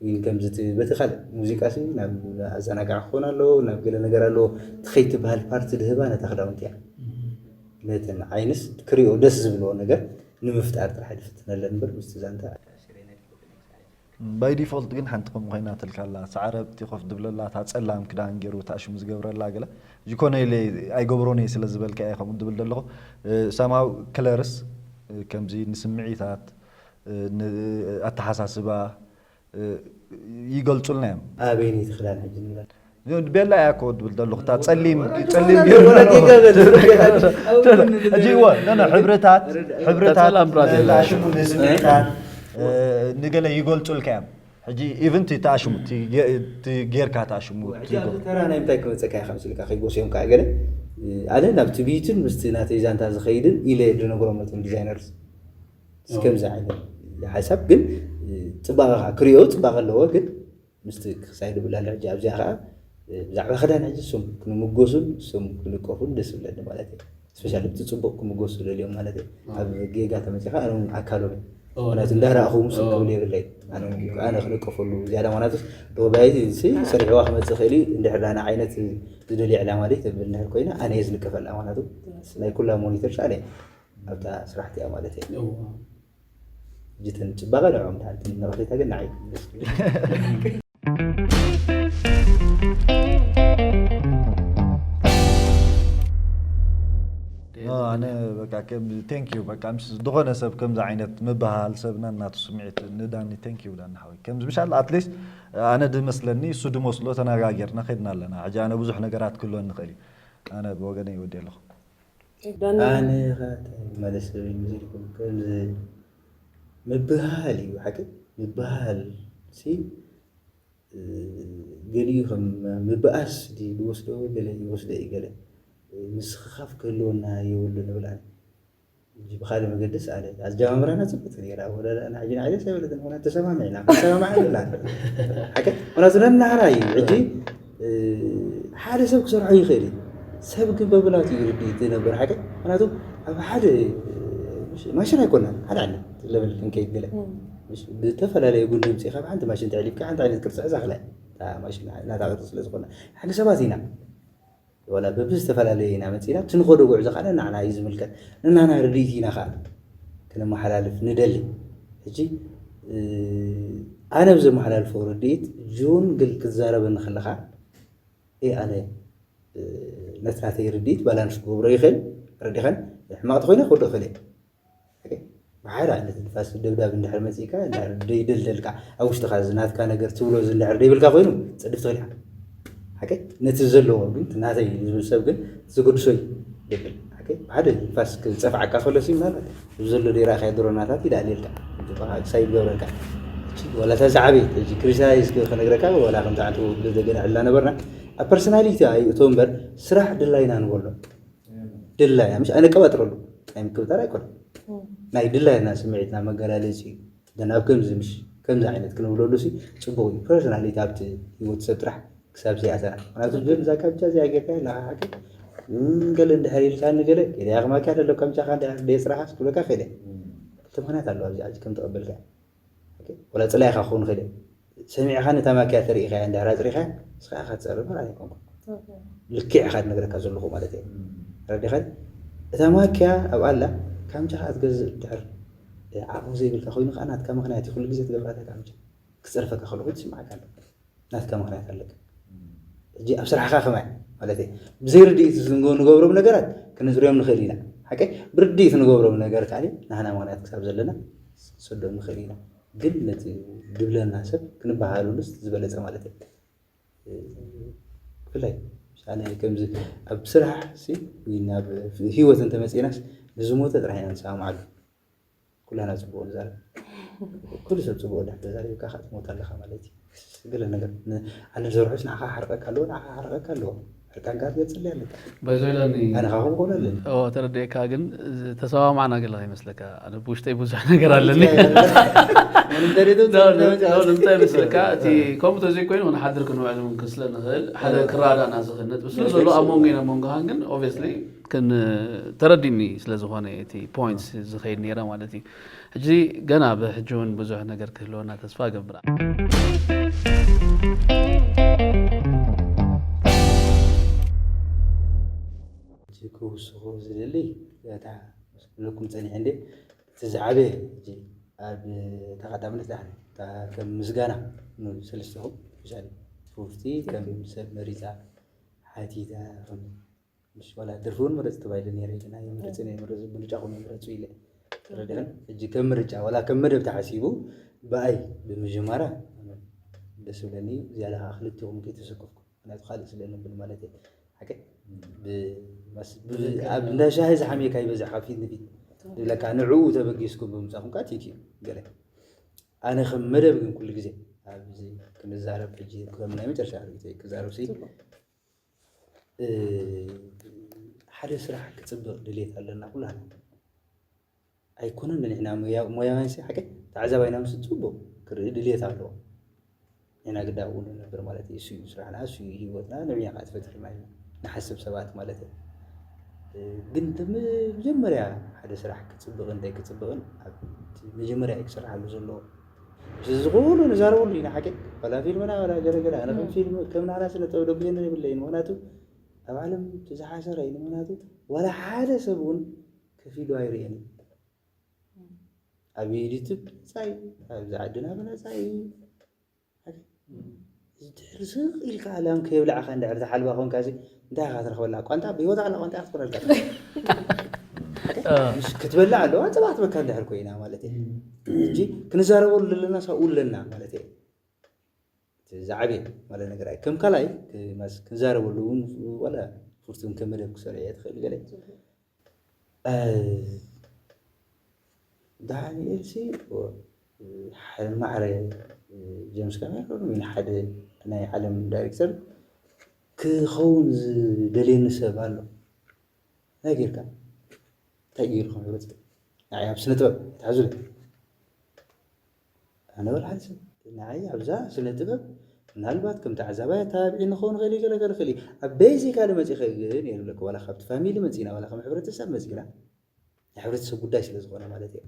ግን ከምዚ እቲ በቲ ካልእ ሙዚቃ ሲ ናብ ኣዘናጋዕ ክኾን ኣለዎ ናብ ገለ ነገር ኣለዎ ትኸይድ ትበሃል ፓርቲ ድህባ ነታ ክዳውንቲ እያ ነተን ዓይንስ ክሪኦ ደስ ዝብልዎ ነገር ንምፍጣር ጥራሕ ድፍትነለን እምበር ምስቲ ዛንታ ባይ ዲፎልት ግን ሓንቲ ከምኡ ኮይና ትልካላ ሳዕረ ኣብቲ ኮፍ ድብለላ እታ ፀላም ክዳን ገይሩ ተኣሽሙ ዝገብረላ ገለ ጅኮነ ኢለ ኣይገብሮን እየ ስለ ዝበልካ እየ ከምኡ ድብል ዘለኹ ሰማው ክለርስ ከምዚ ንስምዒታት ኣተሓሳስባ ይገልፁልና እዮም ኣበይኒ ትኽዳን ሕጂ ንብላ ቤላ እያ እኮ ድብል ዘለኹ እታ ፀሊም ፀሊም ገይሩ ሕጂ እወ ነነ ሕብርታት ሕብርታት ተኣሽሙ ንስምዒታት ንገለ ይገልፁልካ እዮም ሕጂ ኢቨን እቲ ተኣሽሙ እቲ ጌርካ ተኣሽሙ ተራ ናይ ምንታይ ክመፀካ ኢኻ መሲልካ ከይጎስዮም ከዓ ገለ ኣነ ናብ ትብይትን ምስቲ ናተይ ዛንታ ዝኸይድን ኢለ ድነግሮም ነቶም ዲዛይነርስ እስከምዚ ዓይነት ሓሳብ ግን ፅባቐ ከዓ ክሪኦ ፅባቐ ኣለዎ ግን ምስቲ ክሳይ ድብል ኣሎ ሕጂ ኣብዚኣ ከዓ ብዛዕባ ክዳን ሕጂ እሶም ክንምጎሱን እሶም ክንቀፉን ደስ ዝብለኒ ማለት እዩ ስፔሻሊ ብቲ ፅቡቅ ክምጎሱ ደልዮም ማለት እዩ ኣብ ጌጋ ተመፂኻ ኣነ እውን ኣካሎም እዩ ምክንያቱ እንዳረእኹ ምስ ክብል የብለይ። ኣነ ኣነ ክነቀፈሉ ዝያዳ ማለትስ ዶባይ ሲ ሰሪሕዋ ክመፅእ ክእል እዩ። እንድሕር ዳና ዓይነት ዝደልዮ ዕላማ ደይ ተብል እንድሕር ኮይና ኣነ እየ ዝንቀፈላ። ማለቱ ናይ ኩላ ሞኒተር ሳለ ኣብታ ስራሕቲ እያ ማለት እየ። እጅትን ፅባቐ ንዕኦም ድሓንቲ ነቐፌታ ግን ንዓይ ደስ ዝብል። ኣነ በቃ ከም thank you በቃ ምስ ዝኾነ ሰብ ከምዚ ዓይነት ምበሃል ሰብና እናቱ ስምዒት ንዳኒ thank you ብለና ሓወይ ከምዚ ምሻል at least ኣነ ድመስለኒ እሱ ድመስሎ ተነጋጊርና ከድና ኣለና ሕጂ ኣነ ብዙሕ ነገራት ክህልወኒ ንኽእል እዩ ኣነ ብወገነ ይወዲ ኣለኹ ዳኒ ኣነ ኸ መለስ ይመስልኩም ከምዚ ምብሃል እዩ ሓቂ ምብሃል ሲ ገሊኡ ከም ምብኣስ ድዩ ዝወስዶ ገለ ይወስዶ እዩ ገለ ምስኽኻፍ ክህልወና የብሉ ንብል ኣነ ሕጂ ብካልእ መገድስ ኣነ ኣጀማምራና ፅብቅቲ ነይራ ወላ ንሕጂ ንዓይደስ ኣይበለትን ሆነ ተሰማሚዕና ክንሰማማዕ ንብላ ሓቂ ሆናቱ ነናህራ እዩ ሕጂ ሓደ ሰብ ክሰርሖ ይኽእል እዩ ሰብ ግን በብናቱ እዩ ርድኢት ዝነብር ሓቂ ሆናቱ ኣብ ሓደ ማሽን ኣይኮናን ሓደ ዓይነት ለበል ክንከይድ ገለ ብዝተፈላለየ ጉንዲ ምፅኢኻ ብሓንቲ ማሽን ተዕሊፍካ ሓንቲ ዓይነት ቅርፂ ሕዛ ክላ ማሽን ናታ ቅርፂ ስለ ዝኾነ ሓቂ ሰባት ኢና ዋላ በብዝተፈላለየ ኢና መፂና እቲ ንኸዶ ጉዕዞ ከዓ ንዓና እዩ ዝምልከት ንናና ርድኢት ኢና ከዓ ክነመሓላልፍ ንደሊ ሕጂ ኣነ ብዘመሓላልፎ ርድኢት ጁን ግል ክትዛረበኒ ከለኻ ኣነ ነቲ ናተይ ርድኢት ባላንስ ክገብሮ ይኽእል ረዲኸን ሕማቕ ተኮይነ ክወድቕ ይኽእል እየ ብሓደ ዓይነት ንፋስ ደብዳብ እንድሕር መፂእካ ደይደልደልካ ኣብ ውሽጥካ ናትካ ነገር ትብሎ እንድሕር ደይብልካ ኮይኑ ፅድፍ ትኽእል ሓቂ ነቲ ዘለዎ ግን ናተይ ዝብል ሰብ ግን ዘገድሶ እዩ ይብል ብሓደ ንፋስ ክፀፍዓካ ከሎ ሲ ምናልባት እዚ ዘሎ ደይረእካዮ ድሮናታት ይደኣልየልካ ሳይ ይገብረልካ ዋላ እታ ዝዓበየ ክሪቲሳይዝ ክነግረካ ዋላ ከምዚ ዓይነት ውድድር ገና ዕላ ነበርና ኣብ ፐርሶናሊቲ ኣይእቶ እምበር ስራሕ ድላይና ንበሎ ድላያ ምሽ ኣይነቀባጥረሉ ናይ ምክብታር ኣይኮነ ናይ ድላይና ስምዒትና መገላለፂ እዩ ግን ኣብ ከምዚ ምሽ ከምዚ ዓይነት ክንብለሉ ሲ ፅቡቅ እዩ ፐርሶናሊቲ ኣብቲ ህይወት ሰብ ጥራሕ ክሳብ ዘይኣተና ምክንያቱ ግን እዛ ካብቻ እዚኣ ጌርካ ኣለካ ሓቂ ገለ እንድሕር ኢልካ ንገለ ገለ ያክማካ ደሎ ከምቻካ እንድሕር ደየ ስራሓ ስክብለካ ከለ ክልተ ምክንያት ኣለዋ ኣብዚ ዓዲ ከም ተቐበልካ ወላ ፅላይካ ክኸውን ይኽእል ሰሚዕካ ነታ ማኪያ ተሪኢኻያ እንድሕር ኣፅሪኻ ንስኻ ኢኻ ትፀርፍ ማለት ኣይኮንኩ ልክዕ ኢኻ ዝነግረካ ዘለኹ ማለት እየ ረዲኻ እታ ማኪያ ኣብ ኣላ ካምቻ ከዓ ትገዝእ እንድሕር ዓቕሚ ዘይብልካ ኮይኑ ከዓ ናትካ ምክንያት እዩ ኩሉ ግዜ ትገብራታ ካምቻ ክፀርፈካ ከለኹ ትስማዓካ ኣሎ ናትካ ምክንያት ኣለካ ሕጂ ኣብ ስራሕካ ከማይ ማለት እዩ ብዘይ ርድኢት ንገብሮም ነገራት ክነፅርዮም ንኽእል ኢና ሓቀ ብርድኢት ንገብሮም ነገር ካሊ ናህና ምክንያት ክሳብ ዘለና ሰዶም ንኽእል ኢና ግን ነቲ ድብለና ሰብ ክንበሃሉሉስ ዝበለፀ ማለት እዩ ብፍላይ ኣነ ከምዚ ኣብ ስራሕ ናብ ህይወት እንተመፅናስ ንዝሞተ ጥራሕ ኢና ንሰማምዓሉ ኩላና ፅቡቅ ንዛረብ ኩሉ ሰብ ፅቡቅ እንዳ ተዛሪብካ ከዓ ትሞት ኣለካ ማለት እዩ ገለ ነገር ኣነ ዝሰርሖስ ንዓኻ ሓርቀካ ኣለዎ ንዓኻ ሓርቀካ ኣለዎ ሕርቃንካ ትገልፅለይ ኣለካ በዞ ኢለኒ ኣነ ካብ ክኾን ኣለኒ ተረዲእካ ግን ተሰማማዕና ገለ ይመስለካ ኣነ ብውሽጠይ ብዙሕ ነገር ኣለኒ ንምንታይ ይመስለካ እቲ ከምኡ ተዘይኮይኑ ክንሓድር ክንውዕል እውን ስለ ንኽእል ሓደ ክረዳእና ዝኽእል ነጥቢ ስለ ዘሎ ኣብ መንጎ ኢና መንጎሃን ግን ኦብስሊ ተረዲኒ ስለ ዝኾነ እቲ ፖይንት ዝኸይድ ነይረ ማለት እዩ ሕጂ ገና ብሕጂ እውን ብዙሕ ነገር ክህልወና ተስፋ እገብር ክውስኹ ዝደሊ እታ ክብለኩም ፀኒሐ እንደ እቲ ዝዓበየ ኣብ ተቐዳምነት ዳሕኒ ከም ምስጋና ንሰለስተኹም ስፔሻሊ ፉፍቲ ከም ሰብ መሪፃ ሓቲታ ከም ምሽ ዋላ ደርፊ እውን ምረፅ ተባሂለ ነይረ ግን ኣይምረፅን ኣይምረፅ ምርጫኹም ይምረፁ ኢለ ተረዲኽን ሕጂ ከም ምርጫ ዋላ ከም መደብ ተሓሲቡ ብኣይ ብምጅማራ ደስ ብለኒ ዝያዳ ከዓ ክልቲኹም ከይተሰከፍኩም ምክንያቱ ካልእ ስለ ንብል ማለት እየ ሓቂ ኣብ እንዳ ሻሂ ዝሓምየካ ይበዝሕ ካብ ፊት ንፊት ዝብለካ ንዕኡ ተበጊስኩም ብምፃኹም ከዓ ቴንክ ዩ ገለ ኣነ ከም መደብ ግን ኩሉ ግዜ ኣብዚ ክንዛረብ ሕጂ ከም ናይ መጨረሻ ርኢቶ ክዛረብ ሲ ሓደ ስራሕ ክፅብቕ ድሌት ኣለና ኩላና ኣይኮነን ንሕና ሞያውያን ሲ ሓቂ ተዓዛባይና ምስ ፅቡቅ ክርኢ ድሌት ኣለዎ ንሕና ግዳ ኣብኡ ንነብር ማለት እዩ እሱ እዩ ስራሕና እሱ እዩ ህይወትና ንዕኛ ከዓ ትፈትሕና ኢና ንሓስብ ሰባት ማለት እዩ ግን እቲ መጀመርያ ሓደ ስራሕ ክፅብቕን ዘይክፅብቕን ኣብቲ መጀመርያ እዩ ክስርሓሉ ዘለዎ። ስለዚ ኩሉ ንዛረበሉ ኢና ሓቂ። ዋላ ፊልምና ዋላ ገለገለ፣ ኣነ ከም ፊልም ከም ናና ስነ ጥበብ ደጉየኒ የብለይን። ምክንያቱ ኣብ ዓለም እቲ ዝሓሰረ እዩ። ምክንያቱ ዋላ ሓደ ሰብ እውን ከፊሉ ኣይርእየን እዩ። ኣብ ዩቱብ ብነፃ እዩ፣ ኣብዚ ዓድና ብነፃ እዩ። ድሕሪ ስቕ ኢልካ ኣላም ከየብላዕኻ እንድሕር ዝሓልባ ኮንካ ሲ እንታይ ኢኻ ትረኽበላ? ቋንጣ ብህይወት ኣላ ቋንጣ ክትኮነልካ ክትበላ ኣለዋ። ፅባሕ ትበካ እንድሕር ኮይና ማለት እዩ። ሕጂ ክንዛረበሉ ዘለና ሳብኡ ኣለና ማለት እዩ። እቲ ዝዓበየ ማለት ነገር ኣይ ከም ካልኣይ ክንዛረበሉ እውን ዋላ ፍርቱን ከም መደብ ክሰርዕ እየ ትኽእል ገለ። ዳንኤልሲ ማዕረ ጀምስ ካሜሮን ወይ ሓደ ናይ ዓለም ዳይሬክተር ክኸውን ዝደልየኒ ሰብ ኣሎ። እንታይ ጌርካ እንታይ ገይሩ ከም ህብረት ንዓይ ኣብ ስነ ጥበብ ይትሓዙ ኣነ ወላ ሓደ ሰብ ንዓይ ኣብዛ ስነ ጥበብ ምናልባት ከም ተዓዛባይ ኣተባቢዒ ንኸውን ኽእል ገለ ገለ ኽእል ኣብ ቤዚካሊ መፂኸ ግን የብለክ ዋላ ካብቲ ፋሚሊ መፂና ዋላ ከም ሕብረተሰብ መፂና ናይ ሕብረተሰብ ጉዳይ ስለ ዝኾነ ማለት እየ።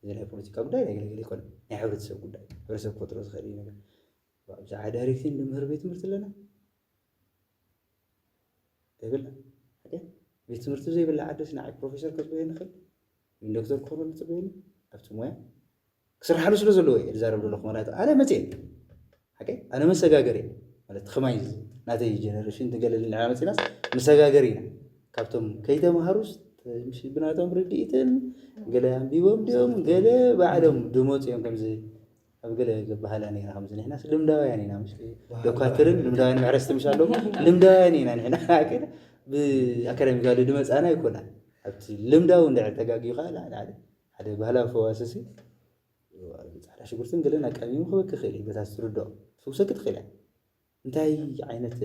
እዚ ናይ ፖለቲካ ጉዳይ ናይ ገለገለ ይኮነ ናይ ሕብረተሰብ ጉዳይ ሕብረተሰብ ክፈጥሮ ዝኽእል እዩ ነገር ብዛዕባ ዳይሬክቲን ንምህር ቤት ትምህርቲ ኣለና የብልና። ቤት ትምህርቲ ዘይብላ ዓደስ ንዓይ ፕሮፌሰር ከፅበየ ንኽእል ወይ ዶክተር ክኾነሉ ፅበየኒ ኣብቲ ሞያ ክስርሓሉ ስለ ዘለዎ እየ ዝዛረብ ዘለኹ ማለት ኣነ መፅየ ሓቀይ ኣነ መሰጋገር እየ ማለት ከማይ ናተይ ጀነሬሽን ትገለል ንዓ መፂናስ መሰጋገር ኢና ካብቶም ከይተምሃሩስ ብናቶም ርድኢትን ገለ ኣንቢቦም ድዮም ገለ ባዕሎም ድመፁ እዮም ከምዚ ኣብ ገለ ዝበሃላ ነና ከምዚ ንሕናስ ልምዳውያን ኢና ምስ ዶካትርን ልምዳውያን መሕረስቲ ምስ ኣለዉ ልምዳውያን ኢና ንሕና ግን ብኣካዳሚካሊ ድመፃና ኣይኮና ኣብቲ ልምዳዊ እንድሕር ተጋጊዩ ከዓ ሓደ ባህላዊ ፈዋስሲ ፃዕዳ ሽጉርትን ገለን ኣቃሚሙ ክበኪ ክእል እዩ በታ ትርድኦ ትፍውሰኪ ትኽእል እያ እንታይ ዓይነት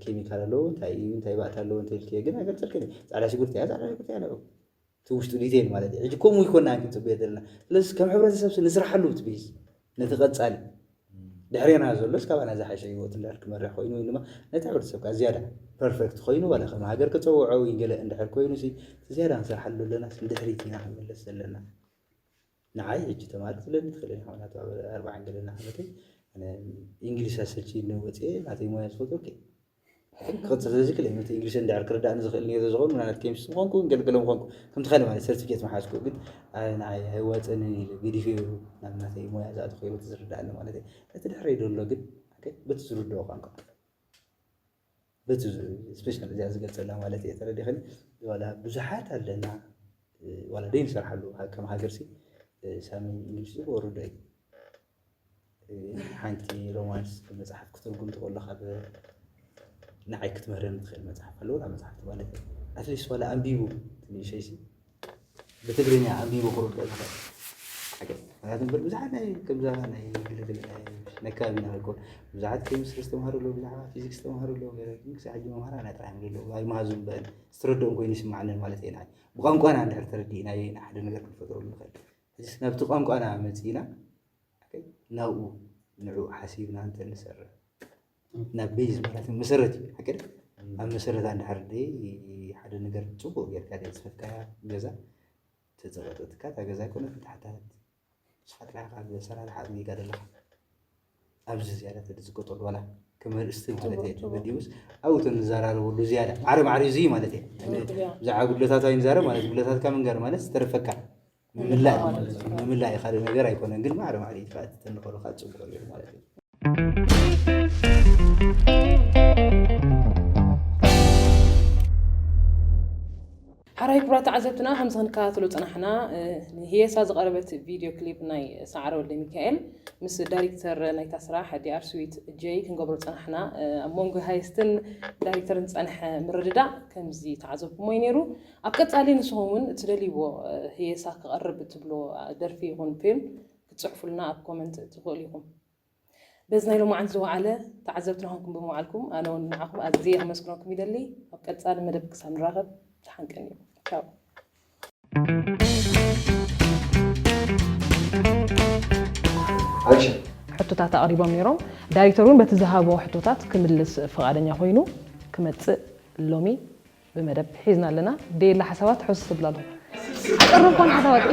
ኬሚካል ኣለዎ እንታይ እዩ እንታይ ባእታ ኣለዎ እንተ ኢልክዮ ግን ኣይገልፀልክን እዩ ፃዕዳ ሽጉርቲ እያ ፃዕዳ ሽጉርቲ እያ ንዑ እቲ ውሽጡ ዲቴል ማለት እዩ ሕጂ ከምኡ ይኮና ክንፅበዮ ዘለና ስለዚ ከም ሕብረተሰብ ንስርሓሉ ትብይስ ነቲ ቀፃሊ ድሕሬና ዘሎስ ካባና ዝሓሸ ህይወት እንድሕር ክመርሕ ኮይኑ ወይ ድማ ነቲ ሕብረተሰብ ከዓ ዝያዳ ፐርፌክት ኮይኑ ዋላ ከም ሃገር ክፀውዖ ወይ ገለ እንድሕር ኮይኑ ሲ ዝያዳ ክንሰርሓሉ ኣለና ንድሕሪት ኢና ክንምለስ ዘለና ንዓይ ሕጂ ተማሪ ትብለኒ ትኽእል ኢኻ ምክንያቱ ኣብ ኣርባዓን ገለና ዓመተይ ኣነ እንግሊዝ ኣሰልችይኒ ወፅየ ናተይ ሞያ ዝፈትወ ክቕፅል ስለዚ ክልእ ምእንቲ እንግሊዝ እንድሕር ክርዳእኒ ዝኽእል ነይሩ ዝኾኑ ምናልባት ኬሚስትሪ ምኾንኩ ገለገለ ምኾንኩ ከምቲ ካልእ ማለት ሰርቲፊኬት ምሓዝኩ ግን ኣነ ንዓይ ኣይዋፀንን ኢለ ገዲፈ ናብ ናተይ ሞያ ዝኣተኹ ህይወት ዝርዳእኒ ማለት እዩ እቲ ድሕረይ ዘሎ ግን በቲ ዝርድኦ ቋንቋ በቲ ስፔሻል እዚኣ ዝገልፀላ ማለት እየ ተረዲኽኒ ዋላ ብዙሓት ኣለና ዋላ ደይ ንሰርሓሉ ከም ሃገርሲ ሳሚ እንግሊሽ ዝወርዶ እዩ ሓንቲ ሮማንስ መፅሓፍ ክትርጉም ትኽእሉ ካብ ንዓይ ክትምህረኒ ትኽእል መፅሓፍ ኣለዎ ናብ መፅሓፍቲ ማለት እዩ ኣትሊስት ዋላ ኣንቢቡ ትንሸይሲ ብትግርኛ ኣንቢቡ ክርድኦ ዝኽእል ሓቂ ምክንያቱ እምበር ብዙሓት ናይ ከምዛ ናይ ግልግል ናይ ከባቢና ይኮን ብዙሓት ኬሚስትሪ ዝተምሃሩ ኣለዉ ብዛዕባ ፊዚክስ ዝተምሃሩ ኣለዉ ግን ክሳዕ ሕጂ መምሃራ ናይ ጥራሕ ይብሉ ኣለዉ ኣይመሃዙ በል ዝተረድኦም ኮይኑ ይስማዓንን ማለት እየ ንዓይ ብቋንቋና እንድሕር ተረዲእናዮ ኢና ሓደ ነገር ክንፈጥረሉ ንኽእል ሕጂስ ናብቲ ቋንቋና መፂእና ናብኡ ንዑ ሓሲብና እንተ ንሰርሕ ናብ ቤዝ ማለት መሰረት እዩ ሓቂ ኣብ መሰረታ እንድሕር ሓደ ነገር ፅቡቅ ጌርካ ፅፈትካ ገዛ ተፀቐጠትካ እታ ገዛ ኣይኮነት ተሓታተት ንስኻ ጥራሕ ካብ ኣሰራርሓ ኣድጊጋ ዘለኻ ኣብዚ ዝያዳ ተድዝቀጠሉ ዋላ ከም ኣርእስቲ ማለት እየ ተበዲቡስ ኣብኡ ተንዘራረበሉ ዝያዳ ማዕረ ማዕረ እዚ ማለት እየ ብዛዕባ ጉድለታት ኣይንዛረብ ማለት ጉድለታትካ ምንጋር ማለት ዝተረፈካ ምምላእ ምምላእ ካልእ ነገር ኣይኮነን ግን ማዕረ ማዕረ ኢልካ ተንኸሉ ከዓ ፅቡቅ ነይሩ ማለት እዩ ሓራይ ክቡራት ተዓዘብትና ከምዚ ክንከታተሎ ፀናሕና ንህየሳ ዝቐረበት ቪድዮ ክሊፕ ናይ ሰዓረ ወልደ ሚካኤል ምስ ዳይሬክተር ናይታ ስራሕ ዲኣር ስዊት ጀይ ክንገብሮ ፀናሕና ኣብ መንጎ ሃይስትን ዳይሬክተርን ዝፀንሐ ምርድዳእ ከምዚ ተዓዘብኩሞ እዩ ነይሩ ኣብ ቀፃሊ ንስኹም እውን እትደልይዎ ህየሳ ክቐርብ እትብሎ ደርፊ ይኹን ፊልም ክትፅሕፉልና ኣብ ኮመንት ትኽእሉ ኢኹም በዚ ናይ ሎማዓንቲ ዝወዓለ ተዓዘብትና ኮንኩም ብምውዓልኩም ኣነ እውን ንዓኹም ኣዝየ ከመስግነኩም ይደሊ። ኣብ ቀጻሊ መደብ ክሳብ ንራኸብ ተሓንቀን እዩ። ቻው። ሕቶታት ኣቕሪቦም ነይሮም። ዳይሬክተር እውን በቲ ዝሃቦ ሕቶታት ክምልስ ፍቓደኛ ኮይኑ ክመጽእ ሎሚ ብመደብ ሒዝና ኣለና። ደየላ ሓሳባት ሕውስ ትብላ ኣለኹ። ኣቀረብኳን ሓሳባት።